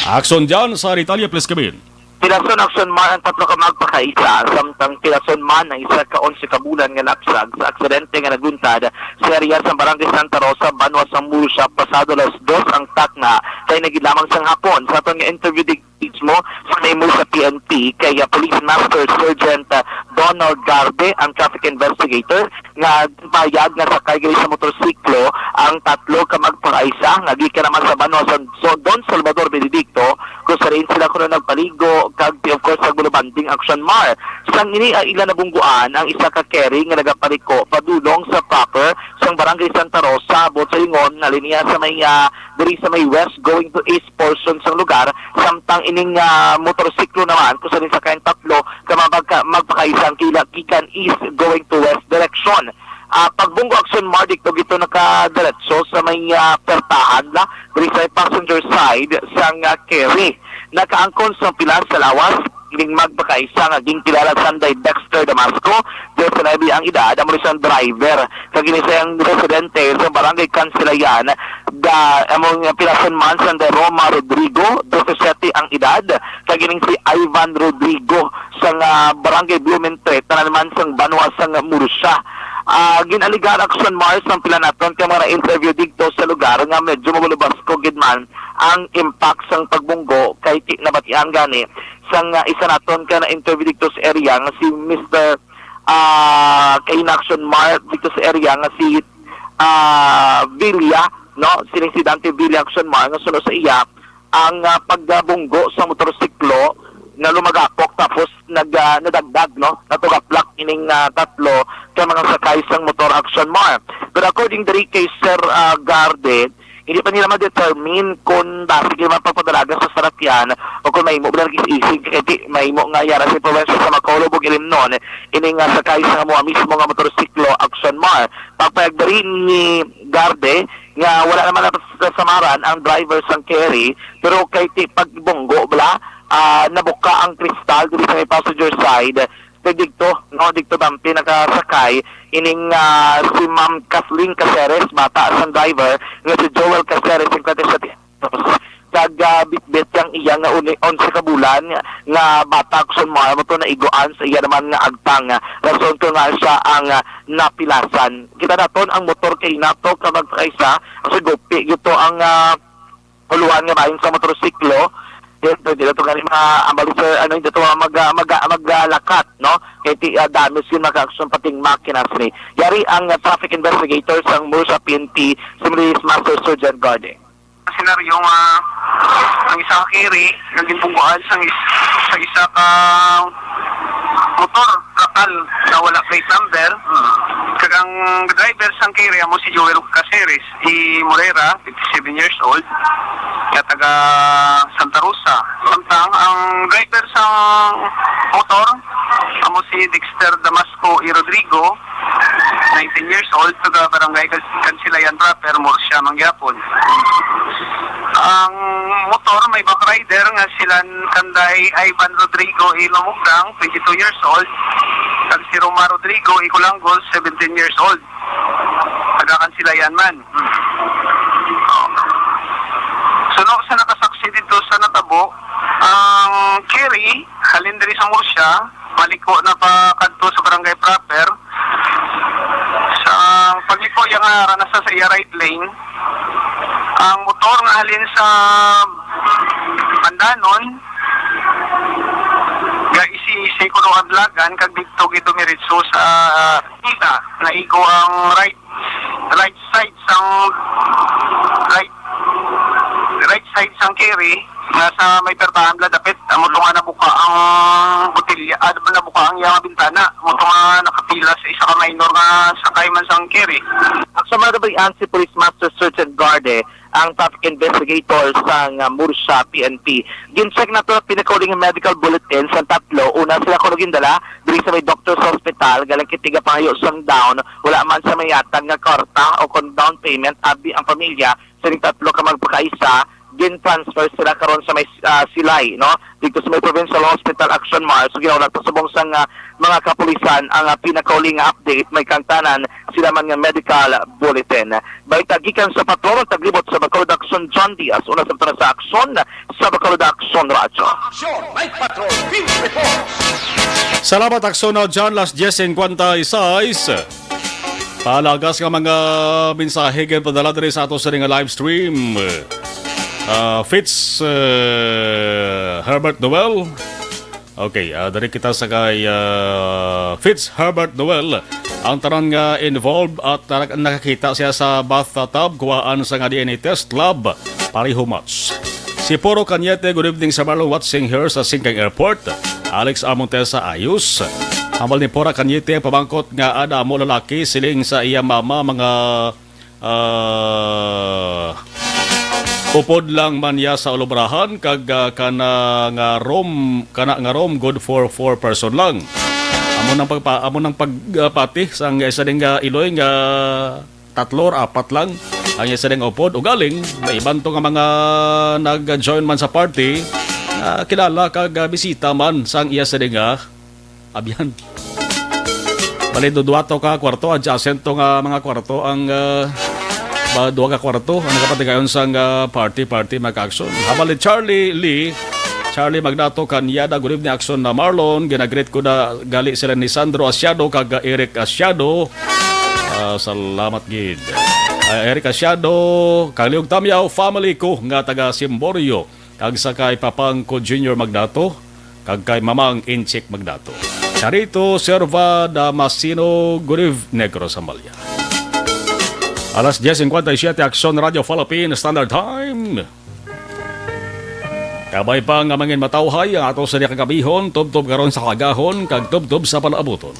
Action John, sa detalye, please, Kevin. Pilason, Action Mar, ang tatlo ka magpakaisa, samtang pilason man ang isa ka onse ka bulan nga napsag sa aksidente nga nagluntad sa area sa Barangay Santa Rosa, Banwa sang Murcia, pasado las dos ang takna kay nagid lamang sang hapon. Sa aton nga interview di mismo sa nimo sa P N P kay, ah, Police Master Sergeant, ah, Donald Garde, ang traffic investigator, nga payag nga sakay gali sa motorsiklo ang tatlo ka magpakaisa nga gikan naman sa Banwa sa, so, Don Salvador Benedicto, kung sa diin sila kuno nagpaligo kag, of course, nagbulubanding, Action Mar. Sang ini, ah, ila nabungguan ang isa ka carry nga nagapaliko padulong sa proper sang Barangay Santa Rosa, buot sa lingon nga linya sa may, ah, diri sa may west going to east portion sang lugar, samtang ining, ah, motorsiklo naman kung sa diin sakay ang tatlo ka mabag-, magpakaisa ang kila gikan east going to west direction. Ah, pagbunggo, Action Mar, dito gito nakadiretso sa may, ah, pertahan la, diri sa passenger side sang, ah, carry. Nakaangkon sang pilas sa lawas ining magpakaisa nga ginkilala sanday Dexter Damasco, diecinuebe ang edad, amo ni sang driver. Kag ini sang residente sa Barangay Kansilayan, da, amo nga pilason man sanday Roma Rodrigo, disisiete ang edad, kag ining si Ivan Rodrigo sang, ah, Barangay Blumentritt, tanan man sang Banwa sang Murcia. Ah, gin-alegar, Action Mar, sang pila naton ka mga na-interview didto sa lugar nga medyo magulubasko gid man ang impact sang pagbunggo kay ti-, nabatian gani sang, ah, isa naton ka na-interview didto sa area nga si Mister, ah, kay Action Mar didto sa area nga si, ah, Villa, no? Sining si Dante Villa, Action Mar, nga suno sa iya ang, ah, pagbunggo sa motorsiklo na lumagapok tapos nag, ah, nadagdag, no? Natugaplak ining, ah, tatlo ka mga sakay sang motor, Action Mar. Pero according diri kay Sir, ah, Garde, hindi pa nila ma-determine kung basig nila mapagpadalagan sa sarakyan o kung mahimo ba nag-isisig, kay di mahimo nga yara sa probinsya sa Makaulog ug Ilimnon, ining, ah, sakay sa mga mismo nga motorsiklo, Action Mar. Pagpayag diri ni Garde nga wala naman nasasamaran ang driver sang carry, pero kay ti pagbunggo bala, ah, nabuka ang kristal diri sa may passenger side, kay didto, no, didto dampi nakasakay ining, ah, si Ma'am Kathleen Caceres, bata sang driver nga si Joel Caceres, singkwenta y siyete anyos. Kag, ah, bitbit yang iya nga uni-, onse ka bulan nga bata, Action Mar, amo to naiguan sa iya naman nga agtang, ah, rason ko nga siya ang, ah, napilasan. Kita naton ang motor kay nato ka magpakaisa, kasi gupi gito ang, ah, uluhan nga bahin sa motorsiklo. Then, pwede na to gani ma-, ang bali, sir, ano, dito mag, mag, mag, maglakat, no? Kay ti, ah, damage yun, mga ka-action, pating makina sini. Yari ang, ah, traffic investigator sang Murcia P N P, si Police Master Sergeant Garde. Senaryo nga ang isa ka carry nga ginbungguan sang is-, sa isa ka motor, trakal, na wala plate number. Kag ang driver sang carry amo si Joel Caceres, i Morera, fifty-seven years old, nga taga Santa Rosa. Samtang ang driver sang motor amo si Dexter Damasco E. Rodrigo, nineteen years old, taga Barangay Kan-, Kansilayan proper, Murcia man gyapon. Ang motor may back rider nga sila kanday Ivan Rodrigo E. Lumugdang, twenty-two years old, kag si Roma Rodrigo E. Kulanggol, seventeen years old. Taga Kansilayan man. Suno sa nakasaksi dito sa natabo, ang carry halin diri sa Murcia, maliko na pa kadto sa barangay proper. Sa pagliko, iya nga ara na sa, sa iya right lane. Ang motor nga halin sa Pandanon, ga isi-isi kuno ang Adlagan, kag dito gid dumiretso sa Ita, naigo ang right, right side sang, right, right side sang carry, Nasa may pertahan la dapit, amo to nga nabuka ang botelya, ah, nabuka ang iyang bintana, amo to nga nakapila sa isa ka minor nga sakay man sang carry. Sa mga kabayan, si Police Master Sergeant Garde ang traffic investigator sang, ah, Murcia P N P. Gin-check nato ang pinakauling medical bulletin sang tatlo. Una sila kuno gindala diri sa may doctor's hospital, galing kay tigapangayo sang down, wala man sa mayatan nga kwarta o kon down payment, abi ang pamilya sining tatlo ka magpakaisa, gin-transfer sila karon sa may, ah, Silay, no? Dito sa may Provincial Hospital Action Mall. So, ginahulat pa subong sang, ah, mga kapulisan ang, ah, pinakauli nga update, may kangtanan sila man nga medical bulletin. Balita gikan sa patrol, taglibot sa Bacolod Action, John Diaz, una sa Action, sa Bacolod Action Radyo. Action, Night Patrol, Field Report. Salamat, Action na John, las diez cincuenta y seis. Palagas nga mga mensahe ginpadala diri sa ato sa nga live stream. Ah, Fitz, eh, Herbert Noel. Okay, ah, diri kita sa kay, ah, Fitz Herbert Noel. Ang tanan nga involved at nak-, nakakita siya sa bathtub, kuhaan sa nga D N A test lab, pareho match. Si Puro Cañete, good evening sa Marlon, watching here sa Singkang Airport. Alex Amontesa, ayos. Hambal ni Pura Cañete, ang pamangkot nga ada mo lalaki, siling sa iya mama, mga, ah, upod lang man niya sa ulubrahan, kag, ah, kana nga room, kana nga room, good for four person lang. Amo nang pagpa-, amo nang pag, ah, pati sang isa ding, ah, iloy nga tatlo or apat lang ang iya sining upod. Ugaling, may iban to nga mga nag-join man sa party, nga kilala kag, ah, bisita man sang iya sining, ah, abyan. Bali, do-, duha to ka kwarto, adjacent to nga mga kwarto ang, ah, ba, duha ka kwarto ang nakapatigayon sang, ah, party, party, mga ka-aksyon. Habang ni Charlie Lee, Charlie Magnato Cañada, good evening, Aksyon na Marlon. Ginagreet ko na gali sila ni Sandro Asiado kag Eric Asiado. Ah, salamat gid. Ah, Eric Asiado, Kaliog Tamyaw, family ko nga taga Simborio, kag sa kay Papang ko Junior Magnato, kag kay Mamang Inchik Magnato. Charito Serva Damasino, good evening, Negros Amalia. Alas diez cincuenta y siete, Aksyon Radio Philippine Standard Time. Kabay pa nga mangin matawhay ang ato sa diya kagabihon, tubtob karon sa kagahon, kag tubtob sa palaabuton.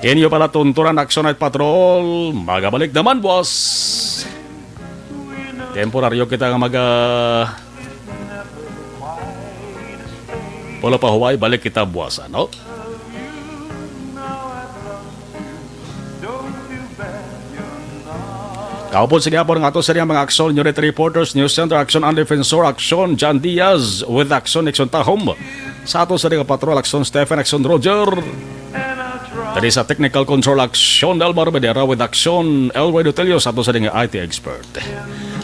Inyo pala tuntunan, Action Night Patrol. Magabalik naman, boss. Temporaryo kita nga maga-, wala pa huway, balik kita buwasan, no? Kaupod sa gihapon nga ato sa mga aksyon, Unit Reporters, News Center Action, ang Defensor Action, John Diaz with Action, Nixon Tahom. Sa ato sa mga patrol, Action Stephen, Action Roger. Dali sa Technical Control, Action Elmar Bedera with Action Elway Dutelio, sa ato sa mga I T expert.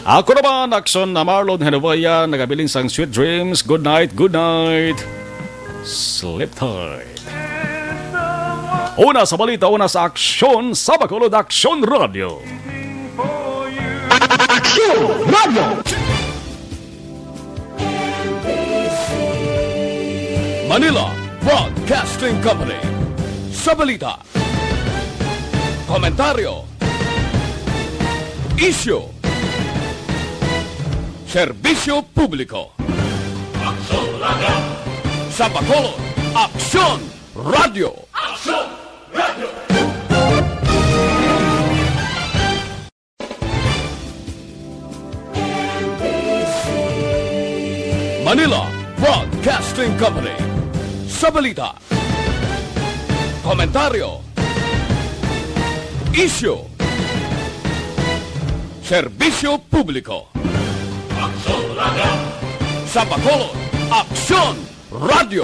Ako naman, Action na Marlon Genovea, nagabilin sang sweet dreams. Good night, good night. Sleep tight. Una sa balita, una sa aksyon, sa Bacolod Aksyon Radio. Aksyon Radio! Manila Broadcasting Company. Sa balita, komentaryo, isyu, serbisyo publiko. Aksyon Radio. Sa Bacolod, Aksyon Radio. Aksyon Radio. Manila Broadcasting Company. Sa balita, komentaryo, isyu, serbisyo publiko. Aksyon Radio. Sa Bacolod, Aksyon Radio.